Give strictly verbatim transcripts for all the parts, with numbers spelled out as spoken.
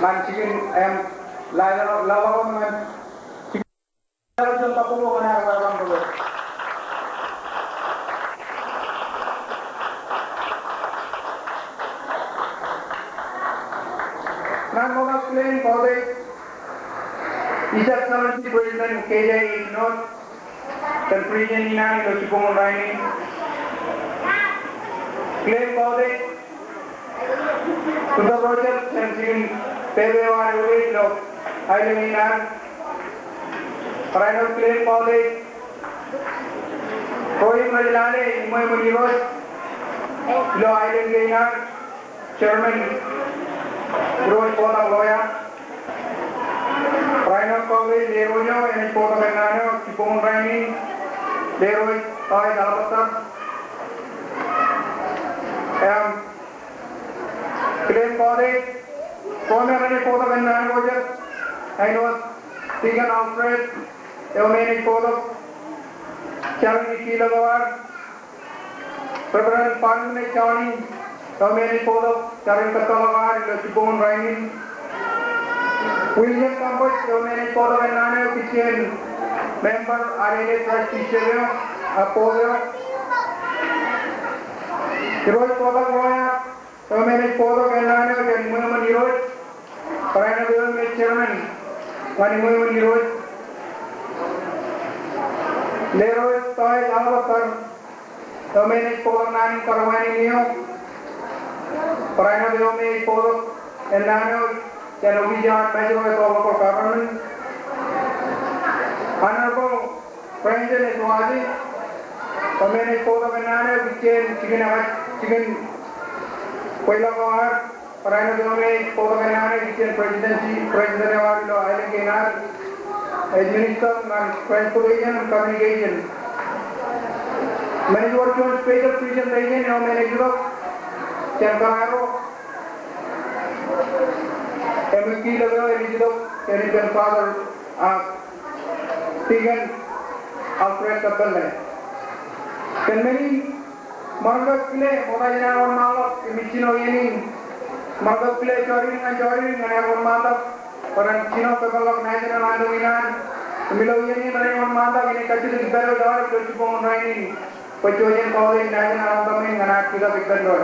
ñan jikin im laḷ-, laḷ-, laḷ-, ñan jikin. Ñan ṃokta kile in kote His Excellency President K J H. North, kōn President in an ilo jibboñōn rainin. Kile in kote Elder Rogers, jān jikin pepe eo an ilo aelōñ in an. Barāinwōt kile in kote ro im rej lale iṃweṃōn Irooj ilo aelōñ kein an. Chairman, Irooj bōktok loia. Barāinwōt kote Lerooj eo enaaj bōktok ennaan eo jibboñōn rainin, Lerooj Toij Alberta. Im kile in kote ro me renaaj bōktok ennaan ko jet, āinwōt Deacon Alfred eo me enaaj bōktok jar in kiilōk eo ad, Reverend Barnum H. Johnny eo me enaaj bōktok jar in kōtḷọk eo ad ilo jibboñōn rainin. William Kambōj eo me enaaj bōktok ennaan eo kijjien member ad āinwōt Archbishop eo, a, Pope eo. Irooj bōktok loia eo me enaaj bōktok ennaan eo jān iṃweṃōn Irooj. Barāinwōt eo me chairman ñan iṃweṃōn Irooj. Lerooj Toij Alberta eo me enaaj bōktok naan in karuwainene eo. Barāinwōt eo me ej bōktok ennaan eo jān opiij eo an Mājro Atoll Local Government. Honorable Brandon Edwards, eo me enaaj bōktok ennaan eo kijjien jikin ekajet, jikin bwilọk eo ad. Barāinwōt eo me ej bōktok ennaan eo kijjien presidency, president eo ad ilo aelōñ kein ad, ej minister ñan transportation and communication. Im enaaj wōr juon special presentation eo me enaaj itok jān kōṇaarro. Im kiilōk eo enaaj itok jān ippān Father, a, Deacon Alfred Kōppālle. Kōn men in, ṃōrkak kile, ṃokta jān ad wōnṃaanḷọk im ij jino iien in. Ṃōrkak kile jọteen ñan jọteen ñan ad wōnṃaantak bwe ren jino pepeḷḷọk national anthem in an. Im ilo iien in ren wōnṃaantak, inaaj kajjitōk ippād wōt aolep ilo jibboñōn rainin bwe jen kọọte national anthem in ñan ad jutak ippān doon.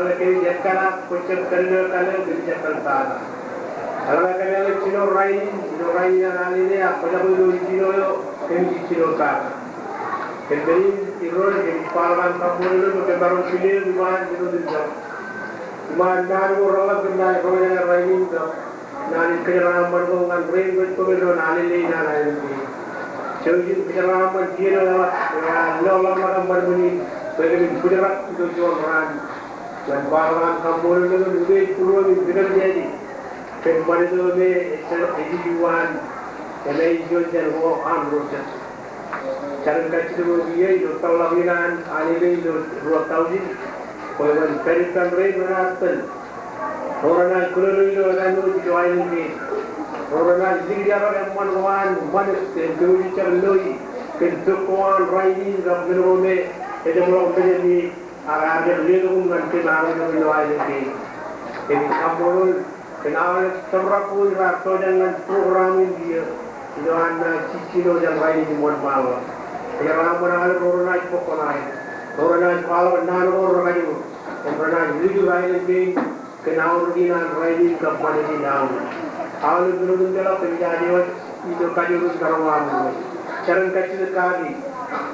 Eḷaññe kōmij ekkālaaj bwe jab kōnono kōn, kōmij ekkālaaj tata. Eḷaññe kōmeḷeḷe jino rainin, ilo rainin an Anij, ak kwōj aikuj ilo jino eo, kōmij jino tata. Kōn men in, Irooj, kōmij ba ḷọk an kaṃṃoolol eok bwe kōm maroñ kile eok iṃaan men otemjej. Iṃaan naan ko reḷap kōm naaj roñjake rainin kab naan in kōjeraaṃṃan ko ñan rein rej bōk ilo allele in an aelōñ kein. Jouj im kōjeraaṃṃan kien eo eḷap, eo ear lo ḷọk ḷọk eṃṃan men in, bwe kōmin bōjrak ilo juon raan. Ñan ba ḷọk an kaṃṃoolol eok im ubōk būruōm im kōtōpar jān e. Kōn ṃanit eo me ej, ej ej uwaan, im ej juon jān ko an ro jet. Jar im kajjitōk eok iiō ilo tōḷḷọk in an Anij ilo ruo taujin. Bwe kwōn pād ippān rein renaaj tōl. Ro renaaj kōnono ilo etan wōt ilo aelōñ kein. Ro renaaj likjab eṃṃan ko an ṃanit im kōmwōj jab loi kōn pok ko an rainin kab men ko me ejjeḷọk mejaṃ ie. Ak ear jab letok im ñan kōm armej ro ilo aelōñ kein. Kōmij kaṃṃoolol kōn aolep jabdewōt ro raar pojak ñan program in kiiō. Ilo an naaj jijino jān rainin im wōnṃaanḷọk. Kōjeraaṃṃan aolep ro renaaj bōk kōṇaan, ro renaaj kwaḷọk naan ko rekajoor, im renaaj likūt aelōñ kein kōn aorōk in an rainin kab ṃanit in aorōk. Aolep men otemjeḷọk kōmij aje wōj ilo kajoor in karuwaamjuon. Jar im kajjitōk kaki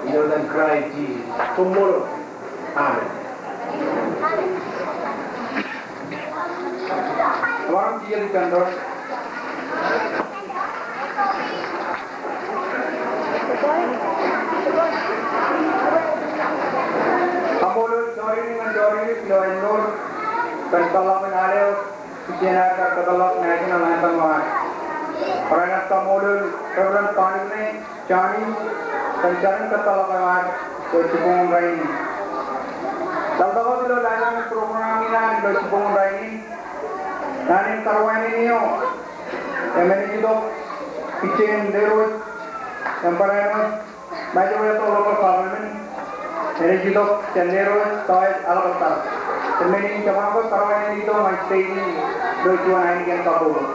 ilo etan Kraist Jisōs. Koṃṃool. Amen. Emaroñ jijet ippān doon. Kaṃṃoolol Jọrin ñan Jọrin ilo āinwōt kōn tōḷḷọk in al eo, ijin aer kar kōtḷọk national anthem eo an. Barāinwōt kaṃṃoolol Reverend Barney Johnny, kōn jar im kōtḷọk eo ad ilo jibboñōn rainin. Ḷọk wōt ilo lale program in an ilo jibboñōn rainin. Naan in karuwainene eo, im enaaj itok ijin Leroy, im barāinwōt Majority Local Government, enaaj itok jān Leroy Toet Alberta. Im men in jemaroñ karuwainene tok ñan state in ilo juon ainikien kabbokbok.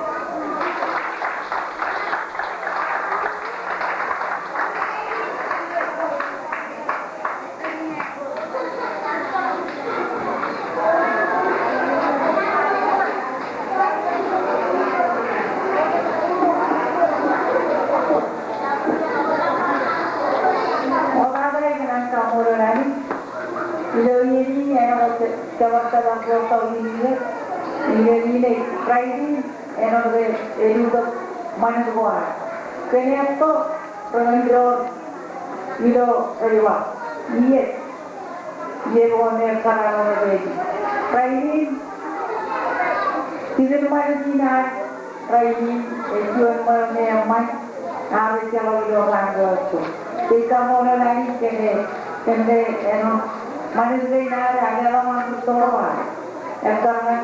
Ilo iien in āinwōt ej jab bar tōpar tok iien in, iien in ej Friday, āinwōt ke elutōk ṃanit ko ad. Kōn etto renaaj door ilo rej ba, iiō, iiō ko me kōrā eo rej ba. Rainin, jikin ṃanit in ad rainin ej juon ṃanit me eṃṃan, ak ejjeḷọk ilo raan ko ej to. Jej kaṃṃoolol Anij kōn, kōn ke āinwōt ṃanit kein ad, ak eḷap an rūtto ro ad ekkar ñan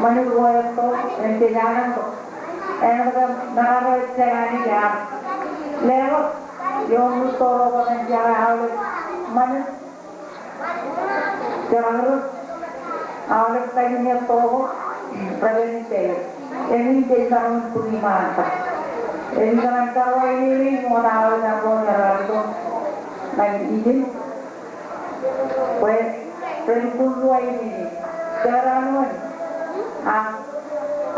ṃanit ko etto, im jej alen tok. Āinwōt ke ṃōkaj ro ejjeḷā Anij, ak leḷọk ioon rūtto ro bwe ren jake aolep ṃanit, jekdọọn aolep kajin etto ko reban in pād. Im in jej maroñ in bōki ṃaan ta. Im ikōṇaan karuwainene ṃool aolep ro raar itok ñan ijin. Bwe ren lukkuun ruwainene. Jekdọọn wōt. Ak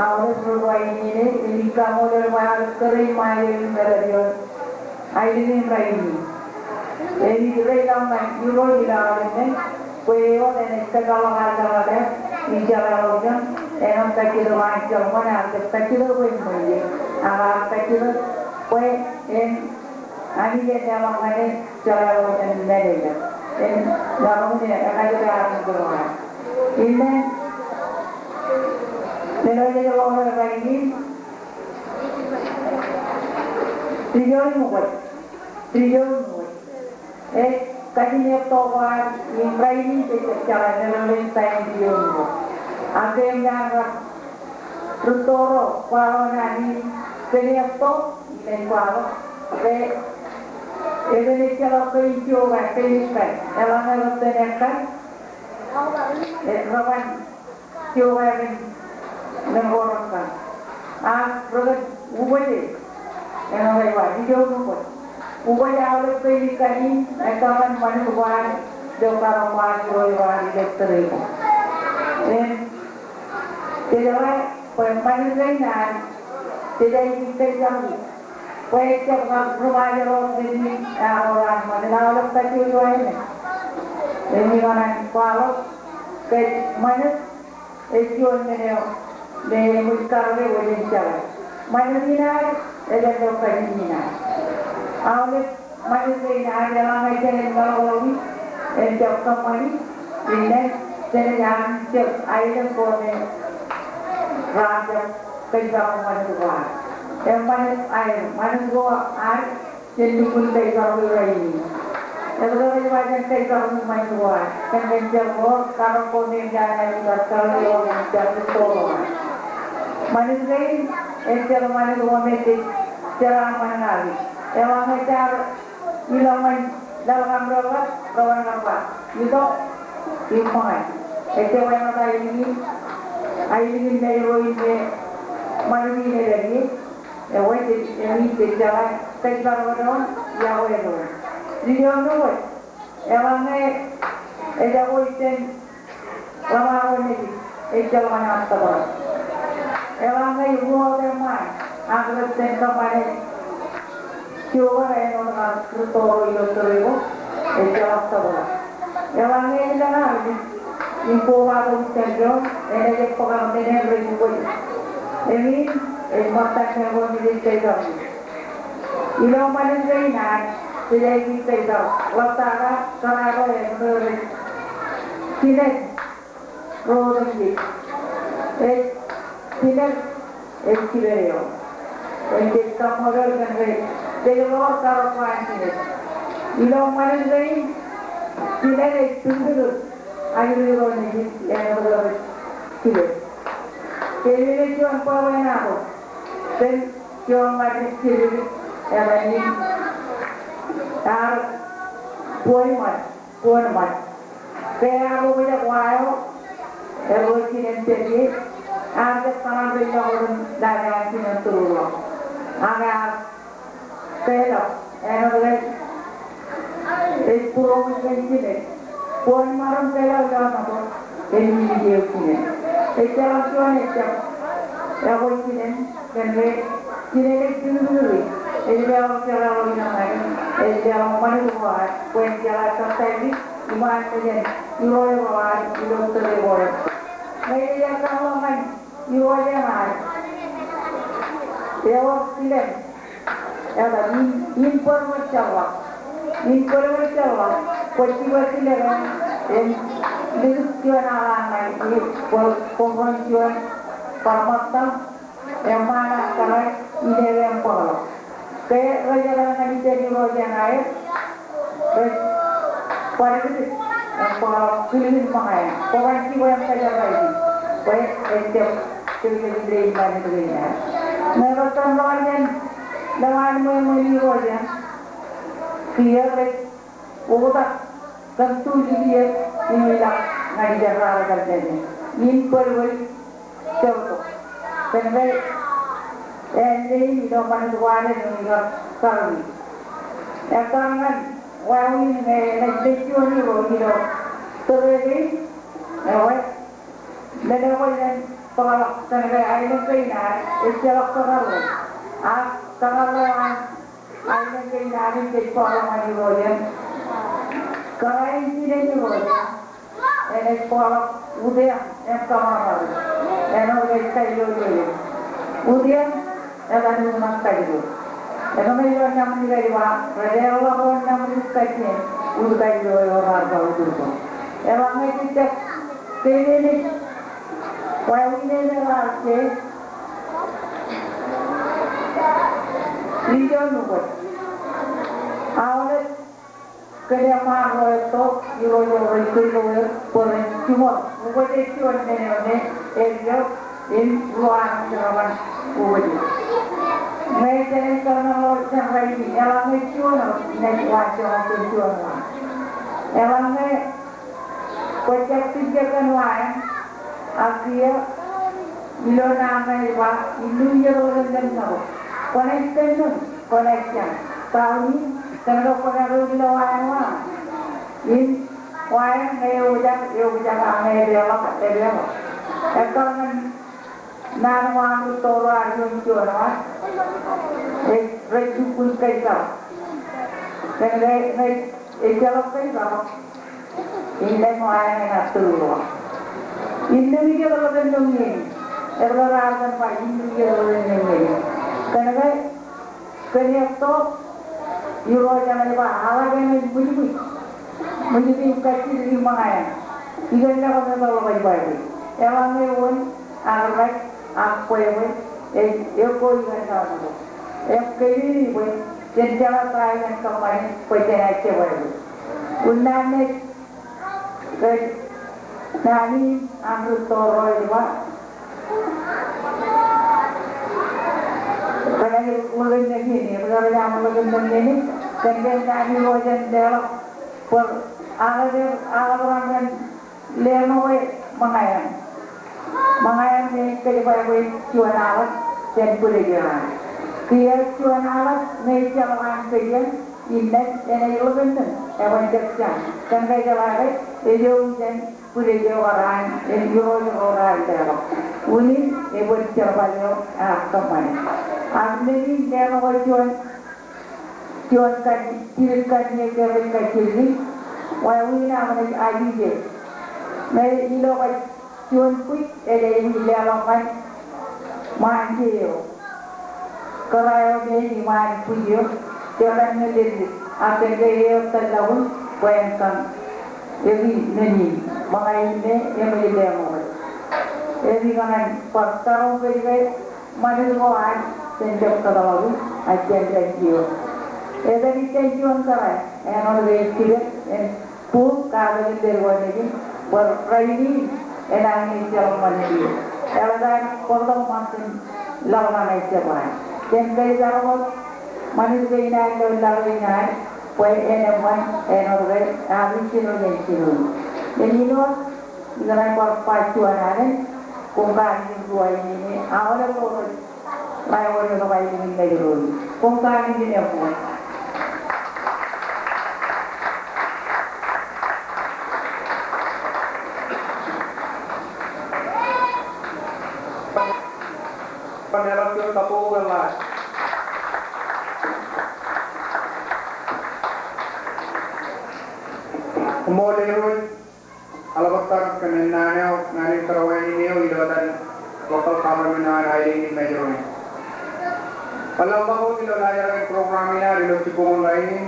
aolep ro ruwainene, im ij kaṃṃoolol bwe aolep kōrā in ṃae eo im kōrā eo aelōñ in rainin. Im ij reilaḷ ñan Irooj ilo aolep men. Bwe eo enaaj kōpeḷḷọk aō jeḷāḷọkjeṇ in jeḷāḷọkjeṇ, āinwōt kajjitōk an jeḷā ṃōṇōṇō, kajjitōk bwe en ṃweiie, ak kajjitōk bwe en Anij en leḷọk ñan e jeḷāḷọkjeṇ in men eo. En, ḷọk ñan e, ekajjitōk an jeḷā. Innām, men eo ej ḷoor rainin, Dijoon Ṃukot. Dijoon Ṃukot. Ej kajineetok ko ad im rainin jej jab jeḷā meḷeḷein taim Dijoon Ṃukot. Ak im naan kar rūtto ro kwaḷọk naan in peneeḷ tok, inaaj kwaḷọk, ke etan ejjeḷọk kein jokā, kein ekkan, eḷaññe rej tōn ekkan, ej reban jokā kōn men ko rekkan. Ak rekōn ukōt e, āinwōt ej ba, Dijoon Ṃukot. Ukōt aolep kein ekkan in, ekkan ṃanit ko ad, ilo karoñ ko ad, ilo irooj ko ad, ilo tōre ko. Im, Jej jeḷā bwe ṃanit kein ad, jej aikuj kōjparok, bwe ejjab kar ri-Ṃajeḷ ro men in, ak ro an ṃanit aolep kajjojo aelōñ. Im ikōṇaan kwaḷọk, ke ṃanit ej juon men eo me eṃōj karōke bwe jen jeḷā. Ṃanit in ad, ej jab kajin in ad. Aolep ṃanit kein ad, eḷaññe jenaaj meḷọkḷọk in, en jab kōṃṃani, innām jenaaj aṃ jab aelōñ ko me raar jab kōjparok ṃanit ko ad. Im ṃanit aelōñ, ṃanit ko ad, jen lukkuun kōjparok rainin. Etke ej ba jen kōjparok ṃanit ko ad? Kōn, kōn jab ḷoor karoñ ko me eṃōj an Anij kar kōḷḷọk ilo jab rūtto ro ad. Ṃanit kein, ejjeḷọk ṃanit ko me jej jeraaṃṃan ñan e. Eḷaññe jaar ilo ṃae laḷ kaṃ ro ḷap, ro wan kar ba, itok, im ṃōñā. Ejjab āinwōt aelōñ in, aelōñ in Ṃajeḷ ro in me ṃanit in ej pād ie, ewōr, ej, ej, ej jeḷā kōjparok doon, iọkwe doon. Dijoon Ṃukot, eḷaññe ejako ippān ḷōṃaro nejid, ejjeḷọk ñan tōprak. Eḷaññe ej ruo eṃṃaan, ak rej tōn kōṃṃane jokā āinwōt kar rūtto ro ilo tōre ko, ejjeḷọk tōprak. Eḷaññe ej lōñ armej im kobatok ippān doon, enaaj bōk aṃ men in rej ukōt. Im in, ej ṃōttan men ko nejid kōjparok. Ilo ṃanit kein ad, jej aikuj kōjparok. Ḷaptata, kōrā ro ej ṃōṇōṇō rej jined ro otemjej. Ej jined, ej jiped eo. Im jej kaṃṃoolol kōn ke jej ḷoor karōk ko an jined. Ilo ṃanit kein, jined ej tūtū ajri ro nejid, āinwōt ro rej jiped. Kōmij juon bwebwenato kōn juon ḷaddik jiped, etan in ear buon ṃad, buon ṃad. Ke ear okjak wa eo, erro jinen pād ie, ear jab kōṇaan pād ḷọk otem laḷ eo an jinen tūrḷọk. Ak ear keḷọk, āinwōt ke ej būroṃōj kōn jined. Buon maroñ ke ḷọk ilo ṃōttan, ej mimej eok jinen. Ejjeḷọk juon ejjab ekwe jinen, kōn ke jinen ej tūtū, ej leḷọk jeḷāḷọkjeṇ eo, ej leḷọk ṃanit ko ad, bwe en jeḷā baptaisi iṃaan mejān irooj ko ad ilo tōre ko ad. Ñe ej ekkar ḷọk ñan irooj eṇ ad, ewōr kilem. Etan in, in bōlbōl jeḷā. In bōlbōl jeḷā. Kwōj jibwe kilem im likūt juon aḷ ṇe, kwō, kwō bar juon bar ṃōttan, eṃṃaan ak kōrā, ine eo en bōkḷọk. Ke rej ekar ñan ippān irooj eṇ aer, rej bar likūt im bōkḷọk kiliklik ṃōñā eṇ. Kwō bar jibwe im kōjerbal, bwe ejjab jekjek ilo ṃanit kein ad. Ñe rej tōn ḷọk jān lowaan ṃweo ṃweo in irooj eṇ, kiiō rej oktak kōn tuj kiiō im ilọk ñan ijeḷā raar kar jāne. In bōlbōl jebtok. Kōn ke āindein ilo ṃanit ko ad enaaj kar, kar ri. Ekkar ñan wāween ñe enaaj mej juon irooj ilo tōre kein, ewōr, men eo kwōj jen bōkḷọk kōn ke aelōñ kein ad ejjeḷọk tōkarro. Ak tōkarro an aelōñ kein ad im jej bōkḷọk ñan irooj eṇ. Kōrā in jinen irooj eṇ. Bōkḷọk utiañ im kōṃṃan eo. Āinwōt ej kailōlō. Utiañ etan uññak kajjitōk. Ekōṇaan ilo ṇam in ej ba, rej leḷọk ro ṇam in kajjien, utiañ ilo eo raar ba utiañ. Eḷaññe jejjab keememej wāween eo raar ke, ijo nukot. Aolep kōn eṃṃaan ro etto, Irooj eo rej kōjro er bwe ren jiṃor ukōt ej juon men eo me ej eo im ruo an jerbal ukōt. Ñe jenaaj kōnono jān rainin, eḷaññe juon eo, inaaj waanjoñak kōn juon wa. Eḷaññe kwōjjab tijje kōn wa eṇ, ak kiiō ilo naan ṇe ej ba, innu ijeḷā ḷōmṇak ko. Kwōnaaj kōnono, kwōnaaj jañ. Tauni, kōn ke kwōnaaj ilo wa eṇ wa. Im wa eṇ ñe eokjak, eokjak, ak ñe epeḷọk, epeḷọk. Ekkar ñan naan eo an rūtto ro ad iioon juon wa. Ej, rej lukkuun kōjparok. Kōn ke ñe ejjeḷọk kōjparok, innem wa eṇ enaaj tōl ḷọk. Innem ijeḷā ḷōmṇak in. Eḷap raar kōn ba innem ijeḷā ḷōmṇak in. Kōn ke kōn etto, Irooj eṇ ej ba, aḷak eṇ ej ṃwijbwij. Ṃwijbwij im kajjitōk im ṃōñā eṇ. Ikōṇaan ḷọk meḷọkḷọk ej ba bwe eḷaññe wōn, ak rej, ak bwebwe, ej, ej ko ikōṇaan ḷọk. Im kōjro in bwe jen jeḷā ta eo ej kōṃṃane bwe jenaaj jebwābwe. Unin naan ṇe ej, naan in an rūtto ro ej ba, rej ḷōmṇak in, rej ḷōmṇak in, kōn ke naan in Irooj en leḷọk bwe aḷap, aḷap raṇ ren lemoke ṃōñā eṇ. Ṃōñā eṇ me ej kōjparok bwe juon aḷap jān bwidej eo an. Kiiō juon aḷap me ejjeḷọk an kōj eṇ, innem enaaj ḷōmṇak in, eban jab jañ. Kōn ke ejeḷā ke ej eo jān bwidej eo kar an, im Irooj ro raar leḷọk. Unin, ebōd jerbal eo ear kōṃṃane. Ak men in lemoke juon, juon kajjitōk, kajjitōk, kajjitōk, kajjitōk, wāween aṃ ej ajije. Ñe ilo kajjitōk juon bwij ej aikuj leḷọk ñan ṃaan je eo. Kōrā eo me ej iṃaan bwij eo, jekan ñe lellik, ak kōn ke eo tōllọkun bwe en kañ. Ewi men in, ṃōñā in me eṃōj lemoke. Ewi kōṇaan bar taroñ kōj ke ṃanit ko ad, jen jab kōtḷọk, ak jen jab eo. Etan ijin juon kōrā, āinwōt ke ej jibed, en Bōk katak in ḷọk wōt nejin, bwe rainin enañin ejjeḷọk ṃanit in. Eḷap an bōktok ṃōttan ḷọk ṇa ej jab ba. Kōn ke ej ḷọk wōt ṃanit kein an ilo laḷ in an, bwe en eṃṃan āinwōt ke aō jino jān jinoin. Im ilo, ikōṇaan bar ba juon alen, koṃ kaalijin ruo in, aolep ro rej Ḷak wōt ilo ḷọk aelōñ in Mājro in. Koṃ kaalijin eṃṃan. Kwōn eḷap juon kabbokbok eḷap. Koṃṃool Irooj. Eḷap eo tar kōn naan eo, naan in kōrā wāween eo ilo etan local government eo an aelōñ in Mājro in. Bar ḷọk wōt ilo laajrak in program in ad ilo jibboñōn rainin.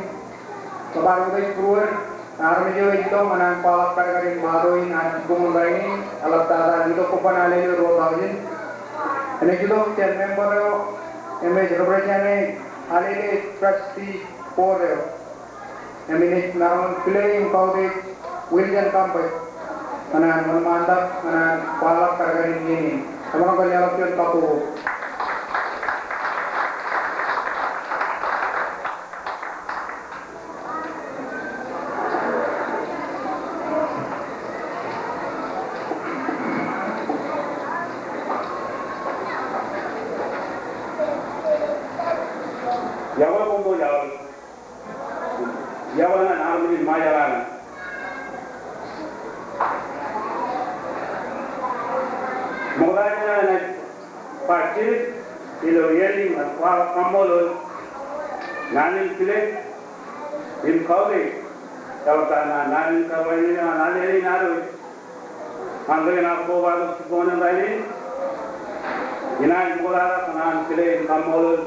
Bar wōt ej būruod, armej eo ej itok ñan kwaḷọk kadkadin Mājro in an jibboñōn rainin, eḷaptata itok kōban Alele ruo taujin. Enaaj itok jān member eo, im ej represent e Alele trustee board eo. Im inaaj maroñ in pile im kautiej William Kambōj ñan an wōnṃaantak ñan an kwaḷọk kadkadin iien in. Emaroñ ke eḷap juon kabbokbok. Iọkwe koṃṃool aolep. Iọkwe ñan armej in Ṃajeḷ aelōñ. Ṃokta jān an enaaj ba jidik ilo iien in ñan kwaḷọk kaṃṃoolol naan in pile im kautiej, eḷaptata naan in kōrā wāween eo an Alele in ad wōj. Ñan ri-kōn ad kobatok jibboñōn rainin, inaaj ṃoktata kōn an kile im kaṃṃoolol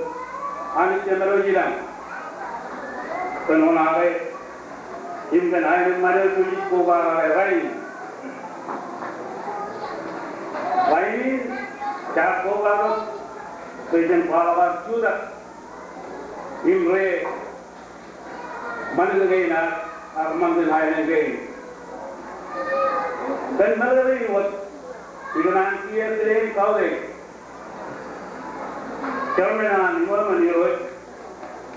Anij Jemedwōj ilañ kōn wōn aō ke im kōn aenōṃṃan eo jej kobatok rainin. Rainin jaar kobatok bwe jen kwaḷọk ad jutak im ri ṃanit kein ad, ak ṃanit in aelōñ kein. Kōn meḷeḷe in wōt, ikōṇaan kiiō kile in kautiej Chairman an iṃōṃan Irooj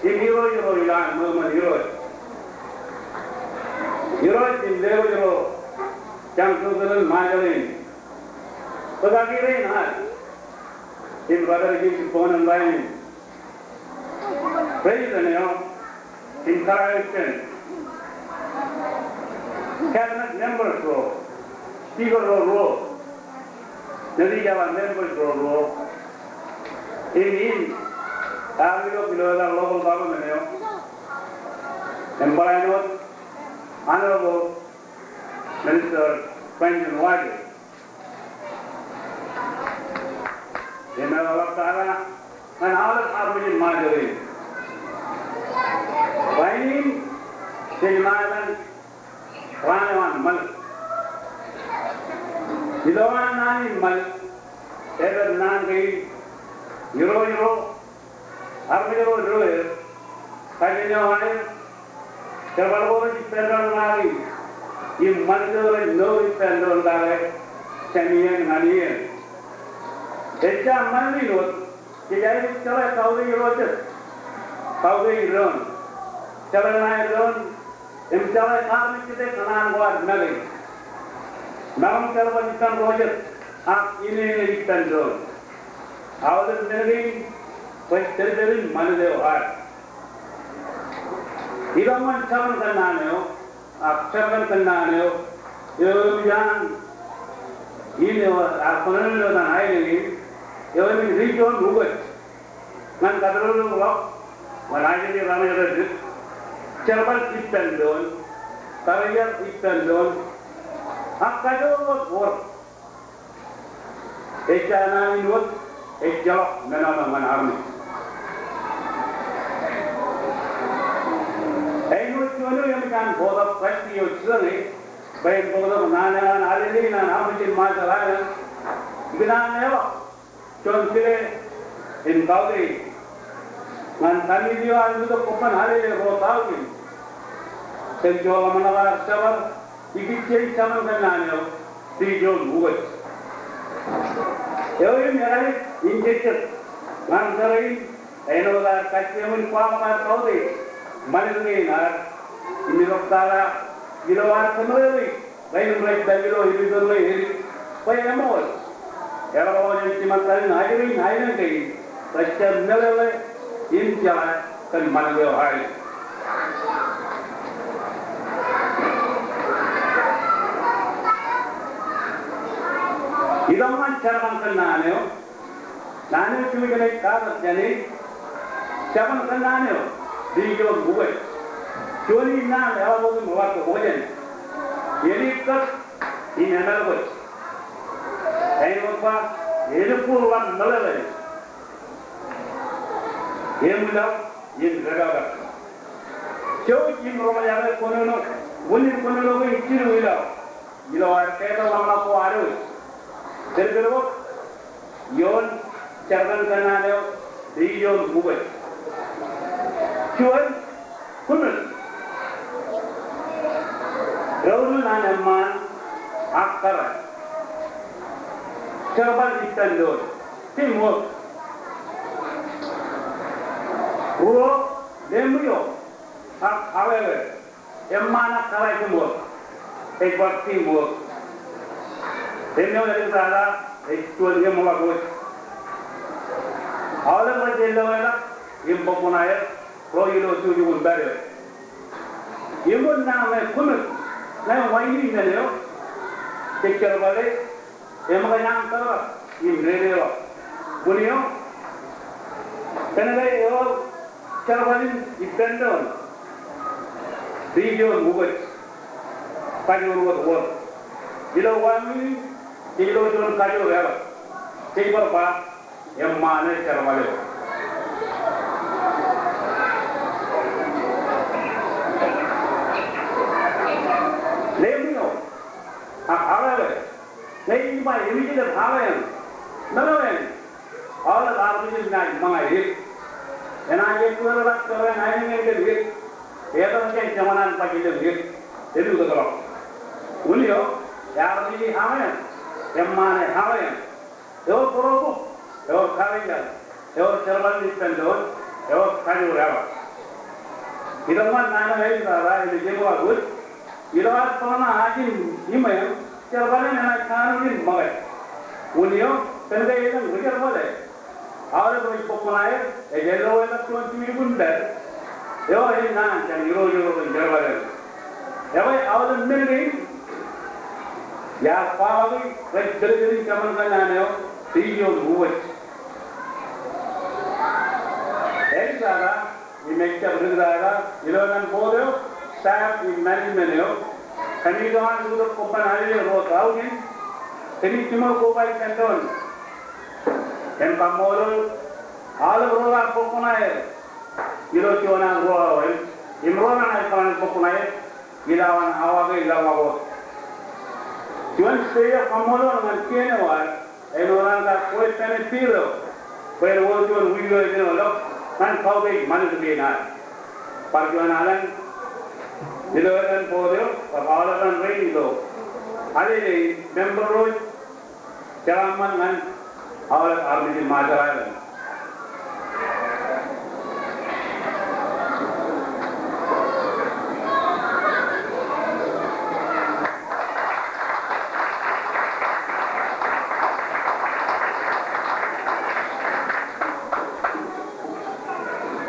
im Irooj ro ilowaan iṃōṃan Irooj, Irooj im Irooj ro jañ jokjokḷọk in Ṃajeḷ in, bwe kaki rein ad im rej pād ijin jibboñōn rainin. President eo im kōrā eo ippān, cabinet members ro, speaker ro ruo, Nejū jeḷā members ro ruo, im in, armej ro ilo etan local government eo, im barāinwōt Honorable Minister Brandon Waje. Im eḷap tata ñan aolep armej in Ṃajeḷ in. Rainin, jej ṃōkaj raan eo an ṃaḷ. Ilowaan naan in ṃaḷ, ej pād naan kein, Irooj ro, armej ro ilo er, kajin eo aer, jerbal ko rej ippān doon kake, im ṃanit eo rej mour ippān doon kake jān iien ñan iien. Ejja ṃanit in wōt, jej aikuj jeḷā kautiej ro jet, kautiej doon, jeḷā ṇae doon, im jeḷā kaarmejjete kōṇaan ko ad make. Maroñ jerbal ippān ro jet, ak ineeṇ ej ippān doon. Aolep men kein, bwe jet ej ṃanit eo ad. Ilọk ñan jabōn kōnnaan eo, ak jabōn kōnnaan eo, eo eṃōj an, in eo, ak kōnono eo an aelōñ in, eo eṃōj region ukōt. Ñan kōtḷọk ḷọk, ñan ajri raṇe rej, jerbal ippān doon, karijer ippān doon, ak kajoor wōt wōr. Ejja naan in wōt, ejjeḷọk men eo ñan armej. Āinwōt juon eo eṃōj an board of trustee eo jipañ e, bwe en bōktok naan eo an alele in an armej in Ṃajeḷ Island, ikōṇaan leḷọk juon kile im kautiej ñan committee eo an itok kobban alele ruo taujin kōn juon ḷōmṇak ad jabōn, ikijjien jabōn kōnnaan eo, region ukōt. Eo im ekajet in jejjet ñan tōre in, āinwōt ad kajjioñ in kwaḷọk ad kautiej ṃanit kein ad, im itok tata ilo ad kōmeḷeḷeik rainin rej pād ilo ipitōn ṇe edik bwe eṃool eḷapḷọk jān jimattan in ajri in aelōñ kein rej jab meḷeḷe im jeḷā kōn ṃanit eo ad. Itok ñan jabōn kōnnaan eo, naan eo jujen ej katak jān e, jabōn kōnnaan eo, region ukōt. Juon in naan eḷap wōt im ḷak wōjen. Elikūt im emalkōj. Āinwōt ba, elikūt ḷak meḷeḷe. Eṃwilaḷ im dāpāpā. Jouj im roñjake kōnono, unin kōnono kein jilu ilo ilo ad ketak ḷōmṇak ko ad wōj. Pād kōn wōt ioon jabōn kōnnaan eo, region ukōt. Juon, kōmij doulul an eṃṃaan ak kōrā. Jerbal ippān doon, teamwork. Ruo, lemwiō ak awewe. Eṃṃaan ak kōrā ej ṃool, ej bar teamwork. Im eo edik tata ej juon eṃṃan ḷọk wōj. Aolep rej lewōj ḷọk im bōk ṇae eo ro ilo jukjuk in pād eo. Im wōt naan ṇe kōmij, ṇe waini men eo jej jerbale, eṃōkaj an tōprak im dedeḷọk. Bwe eo, kōnke ewōr jerbal in ippān doon, region ukōt, kajoor wōt wōr. Ilo wāween in, jej lo juon kajoor eḷap. Jej bar ba, eṃṃaan eo jerbal eo. Lemmi eo, ak aḷ eo, ñe ij ba eṃjilep aḷ eṇ, men eo eṇ, aolep armej in naaj ṃōñā eō. Enaaj eddōlḷọk tōre in aenōñ eṇ kōn eō. Etōr jān joñan an bajjek eō. Eḷap tok ḷọk. Unin eo, ear armej in aḷ eṇ, eṃṃaan eo aḷ eṇ. Ewōr bōro bok, ewōr karijal, ewōr jerbal in ippān doon, ewōr kajoor eḷap. Itok ñan naan eo ej ba, ilo jemḷọk wōt, ilo ad bōkḷọk ajin iṃweo, jerbal in enaaj kanooj in ṃōkaj. Unin eo, kōn ke elōñ ri-jerbale, aolep rej bōk kuṇaer, ej lo eḷap juon tujukun pād. Eo ej naan jān irooj ro ri-jerbale. Ekwe aolep men kein, iar kwaḷọk rej tōl tōl in kōṃṃan kōn naan eo, ej juon uwōj. Ej tata, im ejjab dik tata, ilo etan board eo, staff im management eo, kōmij itok an lutōk kobban alele ruo taujin, kōmij jiṃor koba ippān doon im kaṃṃoolol aolep ro raar bōk kuṇaer ilo juon an ruo eo im, im ro raar bōk kuṇaer ilo awa, awa kein laḷḷọk wōt. Juon special kaṃṃoolol ñan kien eo ad, āinwōt an kar kwe benefit eo bwe en wōr juon wiik eo ejenoḷọk ñan kautiej ṃanit kein ad. Bar juon alen ilo etan board eo, bar aolep an rein ilo alele in, member ro, jeraaṃṃan ñan aolep armej in Marshall Islands.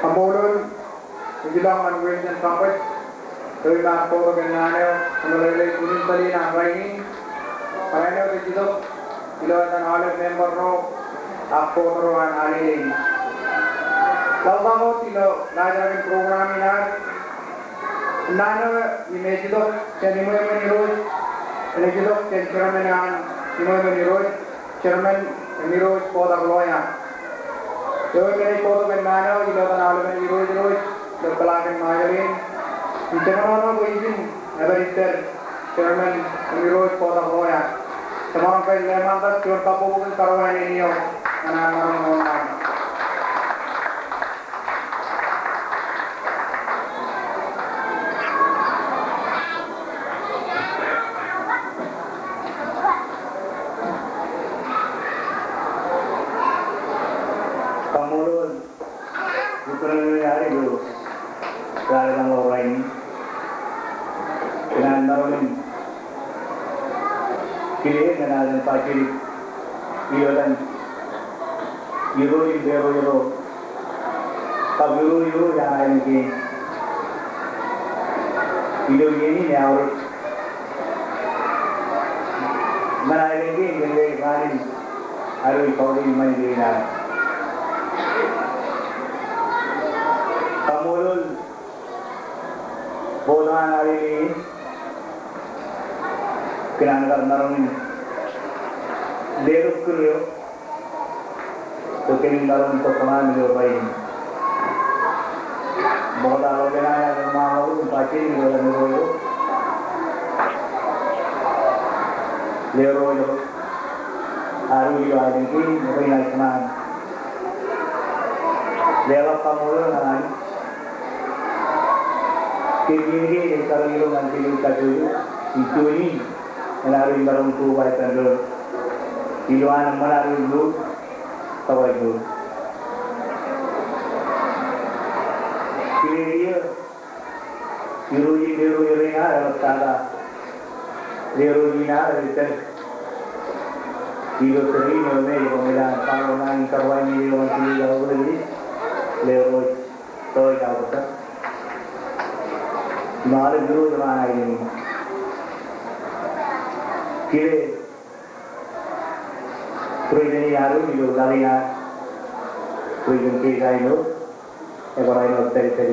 Kaṃṃoolol. Ij ilọk ñan wiin in kaṃṃoolol eo im ar bōktok naan eo kōmeḷeḷe in bōlen an rainin. Barāinwōt ej itok ilo etan aolep member ro ak board ro an alele in. Laḷtak wōt ilo laajrak in program in ad. Naan eo im ej itok jān iṃweṃwen Irooj, im ej itok jān chairman an iṃweṃwen Irooj, chairman im irooj bōktok lawyer. Eo im enaaj bōktok naan eo ilo etan aolepen irooj irooj ilo plaque in Marshall in. Im jemaroñ eo bwe ijin epād ippād chairman im irooj bōktok lawyer. Jemaroñ ke leṃaantak juon kabbokbok in karuwainene eo ñan an maroñ ṃool naan. Kaṃṃoolol. Ippān eo ad ilo raelep eo rainin, kōn an maroñ in kile ñan alen bajjek eo etan irooj im irooj ro, kab irooj ro an aelōñ kein. Ilo iien in eaorōk ñan aelōñ kein kōn ke raan in ad wōj kautiej ṃanit kein ad. Kaṃṃoolol board eo an alele in kōn an kar maroñ in letok kūr eo bwe kōmin maroñ in bōk kōṃṃan ilo rainin. Ṃokta ḷọk eṇ an ad ṃaanḷọk im bajjek ilo etan irooj ro, irooj ro, ad wōj ilo aelōñ kein im renaaj kōṃṃan. Leḷọk kaṃṃoolol ñan Anij kōn iien kein ej kar ilo ñan kōj kajjojo im juon in ñan ad wōj maroñ in koba ippān doon ilo an eṃṃan ad wōj lo tokāj ro. Kile eō, irooj in irooj rein ad eḷaptata irooj in ad rej pād ilo tōre in eo me ej bōk ilo an karuwainene eo an kile eo rej pād ilo an kile eo rej pād ilo an kile eo rej pād. Im aolep irooj ro an aelōñ in. Kile President in ad ilo laḷ in ad, President Keita eo, ebar āinwōt pād ippaṃ.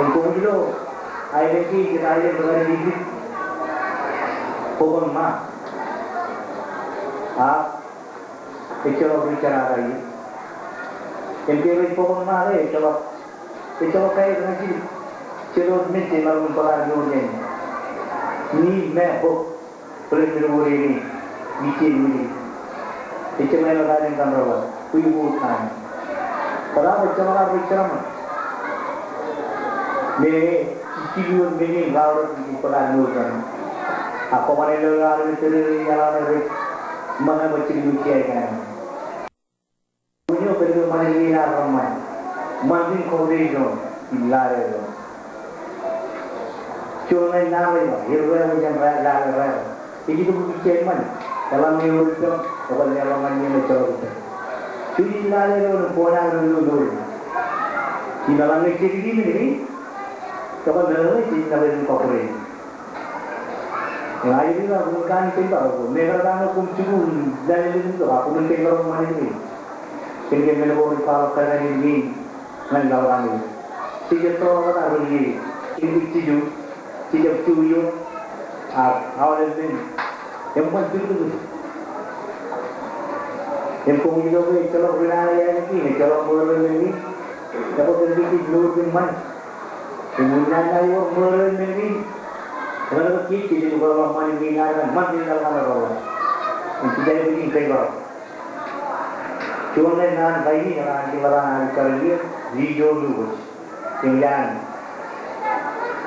Im koṃij lo, aelōñ kein, jet aelōñ ri kar ej ijjit bok im ṃa. Ak ejjeḷọk ri jerata ie. Im ke rej bok im ṃa ke ejjeḷọk, ejjeḷọk kaer ñan jidik. Jet wōt men je maroñ in bōkar mour jān ni me bok. Bōlen men ko rein ijjien wōj. Ejjab āinwōt aelōñ kaṇ reḷap, bwe ej wōt kaṇ. Bōtaab ejjeḷọk ar ri jeraaṃṃan. Meñe ij jilu wōt men in raorōk ij bōkar mour kaṇ. Ak kwōban āinwōt aelōñ tōre rein eḷaññe rej ṃōñā bwe jilkinḷọk kiiō kaṇ. Unin eo pād ke ṃanit kein ear ṃan. Ṃanit in corporation in lale eo. Juon ṇe naan eo, errā eo jān lale eo. Ej itok kiiō ṃan. Eḷaññe ewōr ippām, ekwe leḷọk ñan iien ejjeḷọk ippām. Juon in lale eo ṇe bwe en aō ilo ilo. Im eḷaññe ej jekdikdik men kein, ekwe leḷọk ej nōbar in corporation. Ña ij ba, koṃwin kanooj kōn bar ko. Mekarta ṇe koṃ jikuuḷ lale eo, ak koṃwin kōjparok ṃanit kein. Kōn ke men ko rej kwaḷọk kōn ṃanit kein ñan laḷ kaṇ eo. Jej jab tōrọk kōn ri, kōn ke jilu, jej jab jilu eo, ak aolep men. Eṃṃan jilkinḷọk. Im koṃij lo ke ejjeḷọk ri naan eo aelōñ kein, ejjeḷọk ṃōrō men kein. Ekwe kōn ke jej mour kōn ṃanit. Im unin naan eo ewōr ṃōrō men kein. Ekwe kiiō jej jino kōtḷọk ṃanit kein ñan ṃanit in laḷ kaṇ eo. Im jejjab ej kōjparok. Juon ṇe naan kain in ear jino kōtḷọk ṃanit in laḷ kaṇ eo. Ri jo Lukōs. Im iaan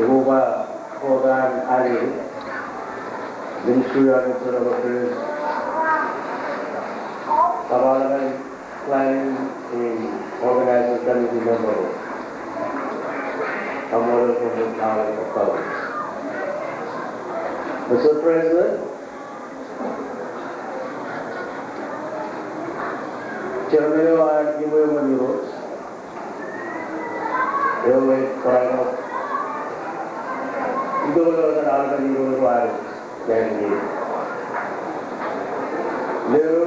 Eo ba Board an Alele, Ministry an Internal Affairs, Kabalakan Planning and Organizing Committee member, Commonwealth of College of Governors. Mister President, Chairman eo an Iṃweṃṃan Irooj, eo ej barāinwōt itok ilo etan Albany Irooj eo ad ej jān ie. Ilo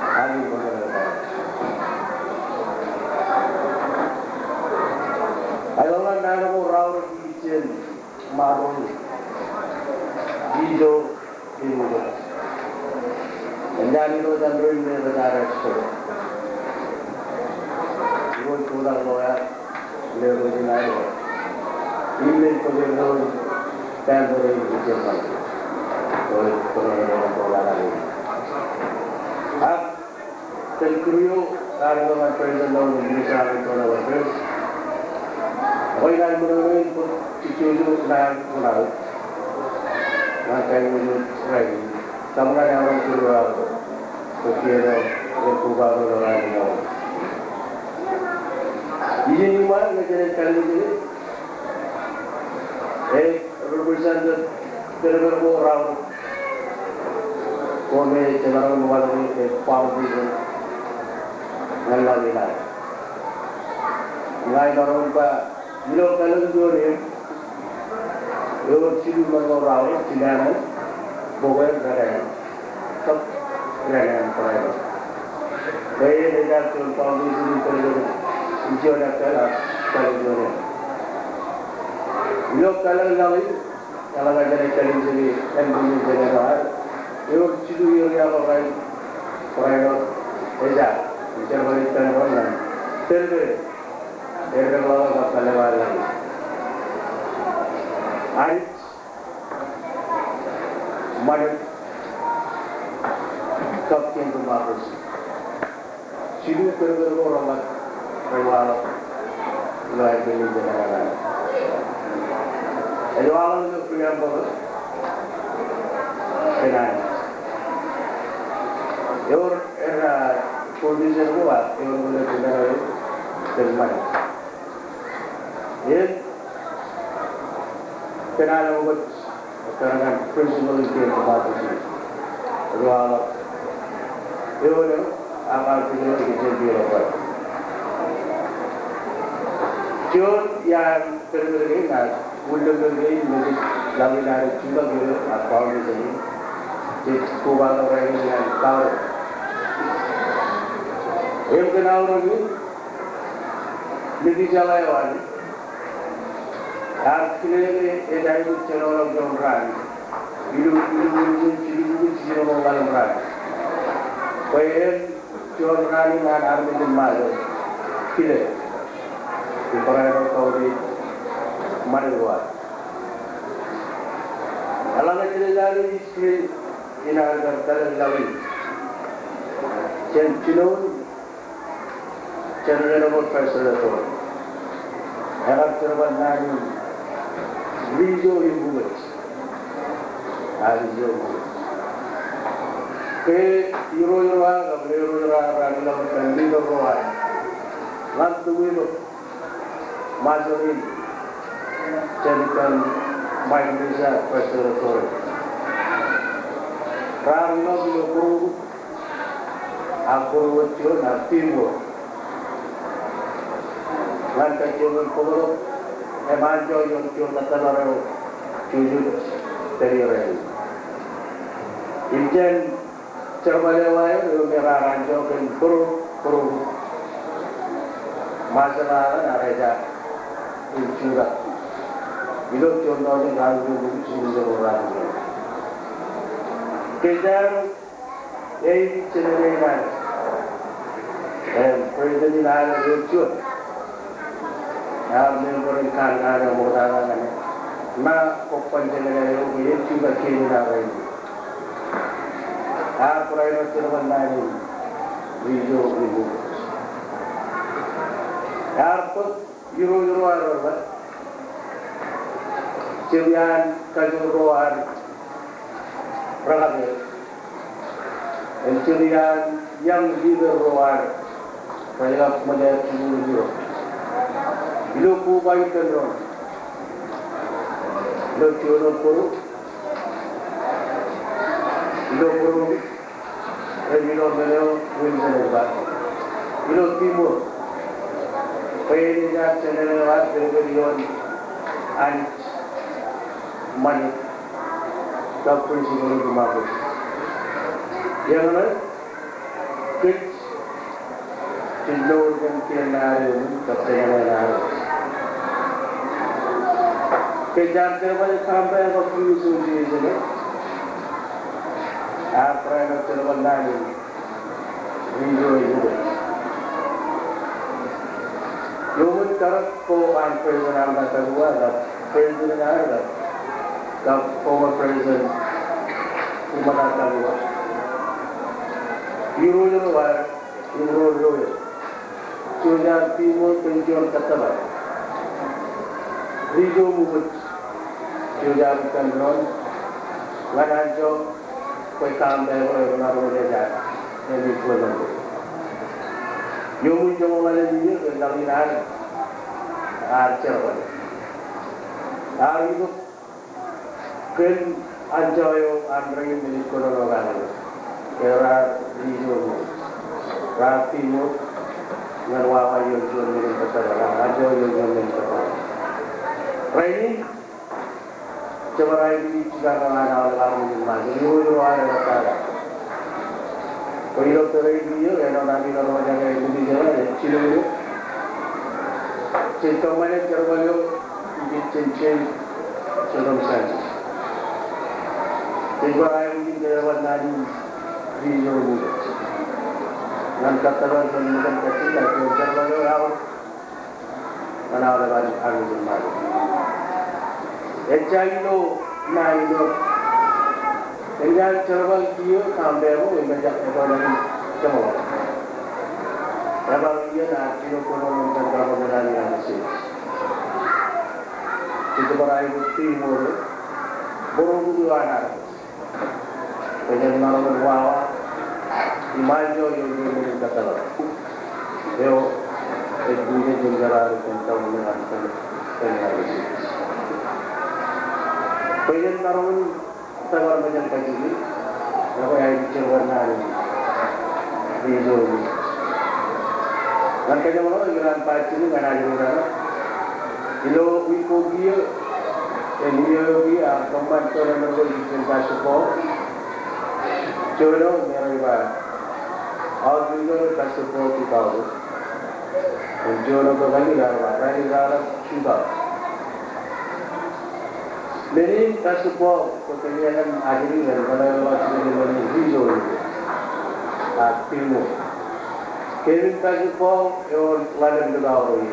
Ak in bōktok eo. Ak eḷaññe naan ko raorōk ijin Martin Vito Vito. Eñaan eo ej ren me ej bar extra. Irooj kotak ḷọk eo. Ilo ro jinae ro. Im ej bōk ro pān ro ro ro ro ro ro ro. Ak tōl kūr eo, raar ilo ñan president eo ej Mister Antonio Lopez. Ekwe inaaj ṃōṇōṇō in bōk jejjo naan kuṇaō ñan kain eo ej rainin. Kōṃṃan aolep kūr eo aō. Bōk kiiō eo, eo kotak eo raar ilo. Ijin iṃaan ñe jenaaj kallimjeke, ej represent kōdōkōd ko raorōk ko me jemaroñ in wōnṃaanḷọk e foundation ñan laḷ in ad. Ña ij maroñ in ba ilo kalōk juon eṇ, ewōr jilu men ko raorōk, jilu men, bōk eo rej kab rej kōṇaan. Bwe en ej juon foundation in kōdōkōd in juon ekkal ak kalōk juon eṇ. Ilo kalōk laḷ in, eḷaññe jenaaj kallimjeke ānbwinnūṃ jān eo ad, ewōr jilu area ḷọk raṇ, raṇ eo ej, ej jerbal ippān ro ñan tōl kūr eo rej ḷọk kab kallimjeke laḷ in. Anij, Ṃanit, kab Kingdom Harvest. Jilu kōdōkōd ko reṃṃan rej waḷọk ilo ānbwinnūṃ jān eo ad. Ej waḷọk ilo preamble in Anij. Ewōr, ewōr, ah, provision ko, ah, ewōr ilo preamble in Anij. Im kōn aolep wōt kōn aolep principle in Kingdom Harvest, ej waḷọk ewōr eo, ak article eo ej kōjepel eo. Juon iaan kōdōkōd kein, ak ullōñ kein, mejād laḷ in ad ej jipañ ilo, ak foundation in, jej kobatok rainin ñan laḷ in. Im kōn aorōk in, Methuselah eo an, ear kile ke ej aikuj jenoḷọk juon raan ilo, ilo, ilo jilubukwi jijinoḷọk ḷalem raan. Bwe en juon raan in an armej in Ṃajeḷ kile. Im barāinwōt kautiej ṃanit ko ad. Eḷaññe jenaaj lale history in ad kar tōl in laḷ in, jān jinoin jān āinwōt President Toro, ekar jerbal naan in Rijo Ibukwōj. Ak Rijo Ibukwōj. Ke irooj ro ad, kab irooj ro ad, raar ilọk kōn leader ro ad, ḷak tūwōj Ṃajeḷ in jān ippān Micronesia, President Toro, raar ilọk ilo būruō ak būruō juon ak Timor. Ñan kajjioñ bōktok im anjọ ioon juon kōttōpar eo jojut tōl iien in. Im jān jerbal eo aer eo me raar anjọ kōn būruō, būruō, Ṃajeḷ aō ear ejaak im jutak ilo juon tọujin ruatimjuonñoul jiljino ruatimjuonñoul. Ke jaar Ej jenaaj ej an, im president in an eo juon, ak member in kanaan eo ṃoktata ñan ṇa, kobban jenaaj eo ke ej jutak kein in an rainin. Ak barāinwōt jerbal naan in Rijo Ibukwōj. Ak bōk irooj ro ad rej ba, jet iaan kajoor ro ad rekapeel. Im jet iaan young leader ro ad rej kab ṃōj aer jikuuḷ ilo, ilo koba ippān doon. Ilo juon būruō, ilo būruō, im ilo men eo Wilson ej ba, ilo Timor, bwe en ej an jeneral eo ad pād ioon Anij ṃanit kab principle of democracy. Eñin ṇe kōj jej mour kōn kien ṇe ad eoon kab kien ṇe ad eoon. Ke jaar jerbal eo kaṃṃoolol kōj ilo jeje ṇe, ak barāinwōt jerbal naan in Rijo Ibukwōj. Iuṃwin karōk ko an President Armata Tabua, kab President Armata, kab former President Armata Tabua. Irooj ro ad, im ro ro eo. Jouj aō Timor kōn juon kōttōpar. Rijo Ibukwōj. Jouj aō ippān doon ñan anjọ bwe kaṃṃoolol eo emaroñ in ejaak im ej bwe ṃōn. Iuṃwin joñoul ḷalem iiō ke laḷ in ad, ad jerbal. Ak itok kōn anjọ eo an rein men in kōnono kake. Ke raar Rijo, raar Timor ñan wawa ioon juon men in kōttōpar, anjọ ioon juon men in kōttōpar. Rainin, Jemād aikuj in jibadtok an aolep armej in Ṃajeḷ, irooj ro ad rej tata. Bwe ilo tōre in iiō, āinwōt ami ro rej jino, ej jino ilo, jej kōṃṃane jerbal eo, ij jen change circumstances. Jej bar aikuj in jerbal naan in Rijo Ibukwōj ñan kōttōpar, ñan kajjitōk, ak jen jerbal eo aō ñan aolep armej in Ṃajeḷ. Ejja ilo naan eo, eñin jerbal kiiō kaṃṃoolol eo, im ejjab bar jeṃḷọk. Ebar iien ad jino kōnono im jen kōnono ñan United States. Jej bar aikuj in ṃool, bōro bukwi eo an ad. Bwe jen maroñ in wawa im anjọ ioon juon men in kōttōpar eo ej bwidej im jeraad kōn tọujin in an kōn, kōn, bwe jen maroñ in tōpar mejān kajjitōk, ekwe aikuj jerbal naan in Rijo. Ñan kōjeṃḷọk, ikōṇaan ba jidik ñan ajri raṇ. Ilo wiik ko kiiō, im iiō kiiō, ak kōṃṃan tōl eo me rej ba Pastor Paul. Juon eo me rej ba, Outreach eo Pastor Paul Tukawo. Im juon eo me rej ba, Rally Rara Tukawo. Men in Pastor Paul, kwōj kōjeañ ajri ñan, ñan ḷōḷḷap jidik ñan men in Rijo, ak Timor. Kōn men in Pastor Paul, ewōr ḷalem likao ro ie.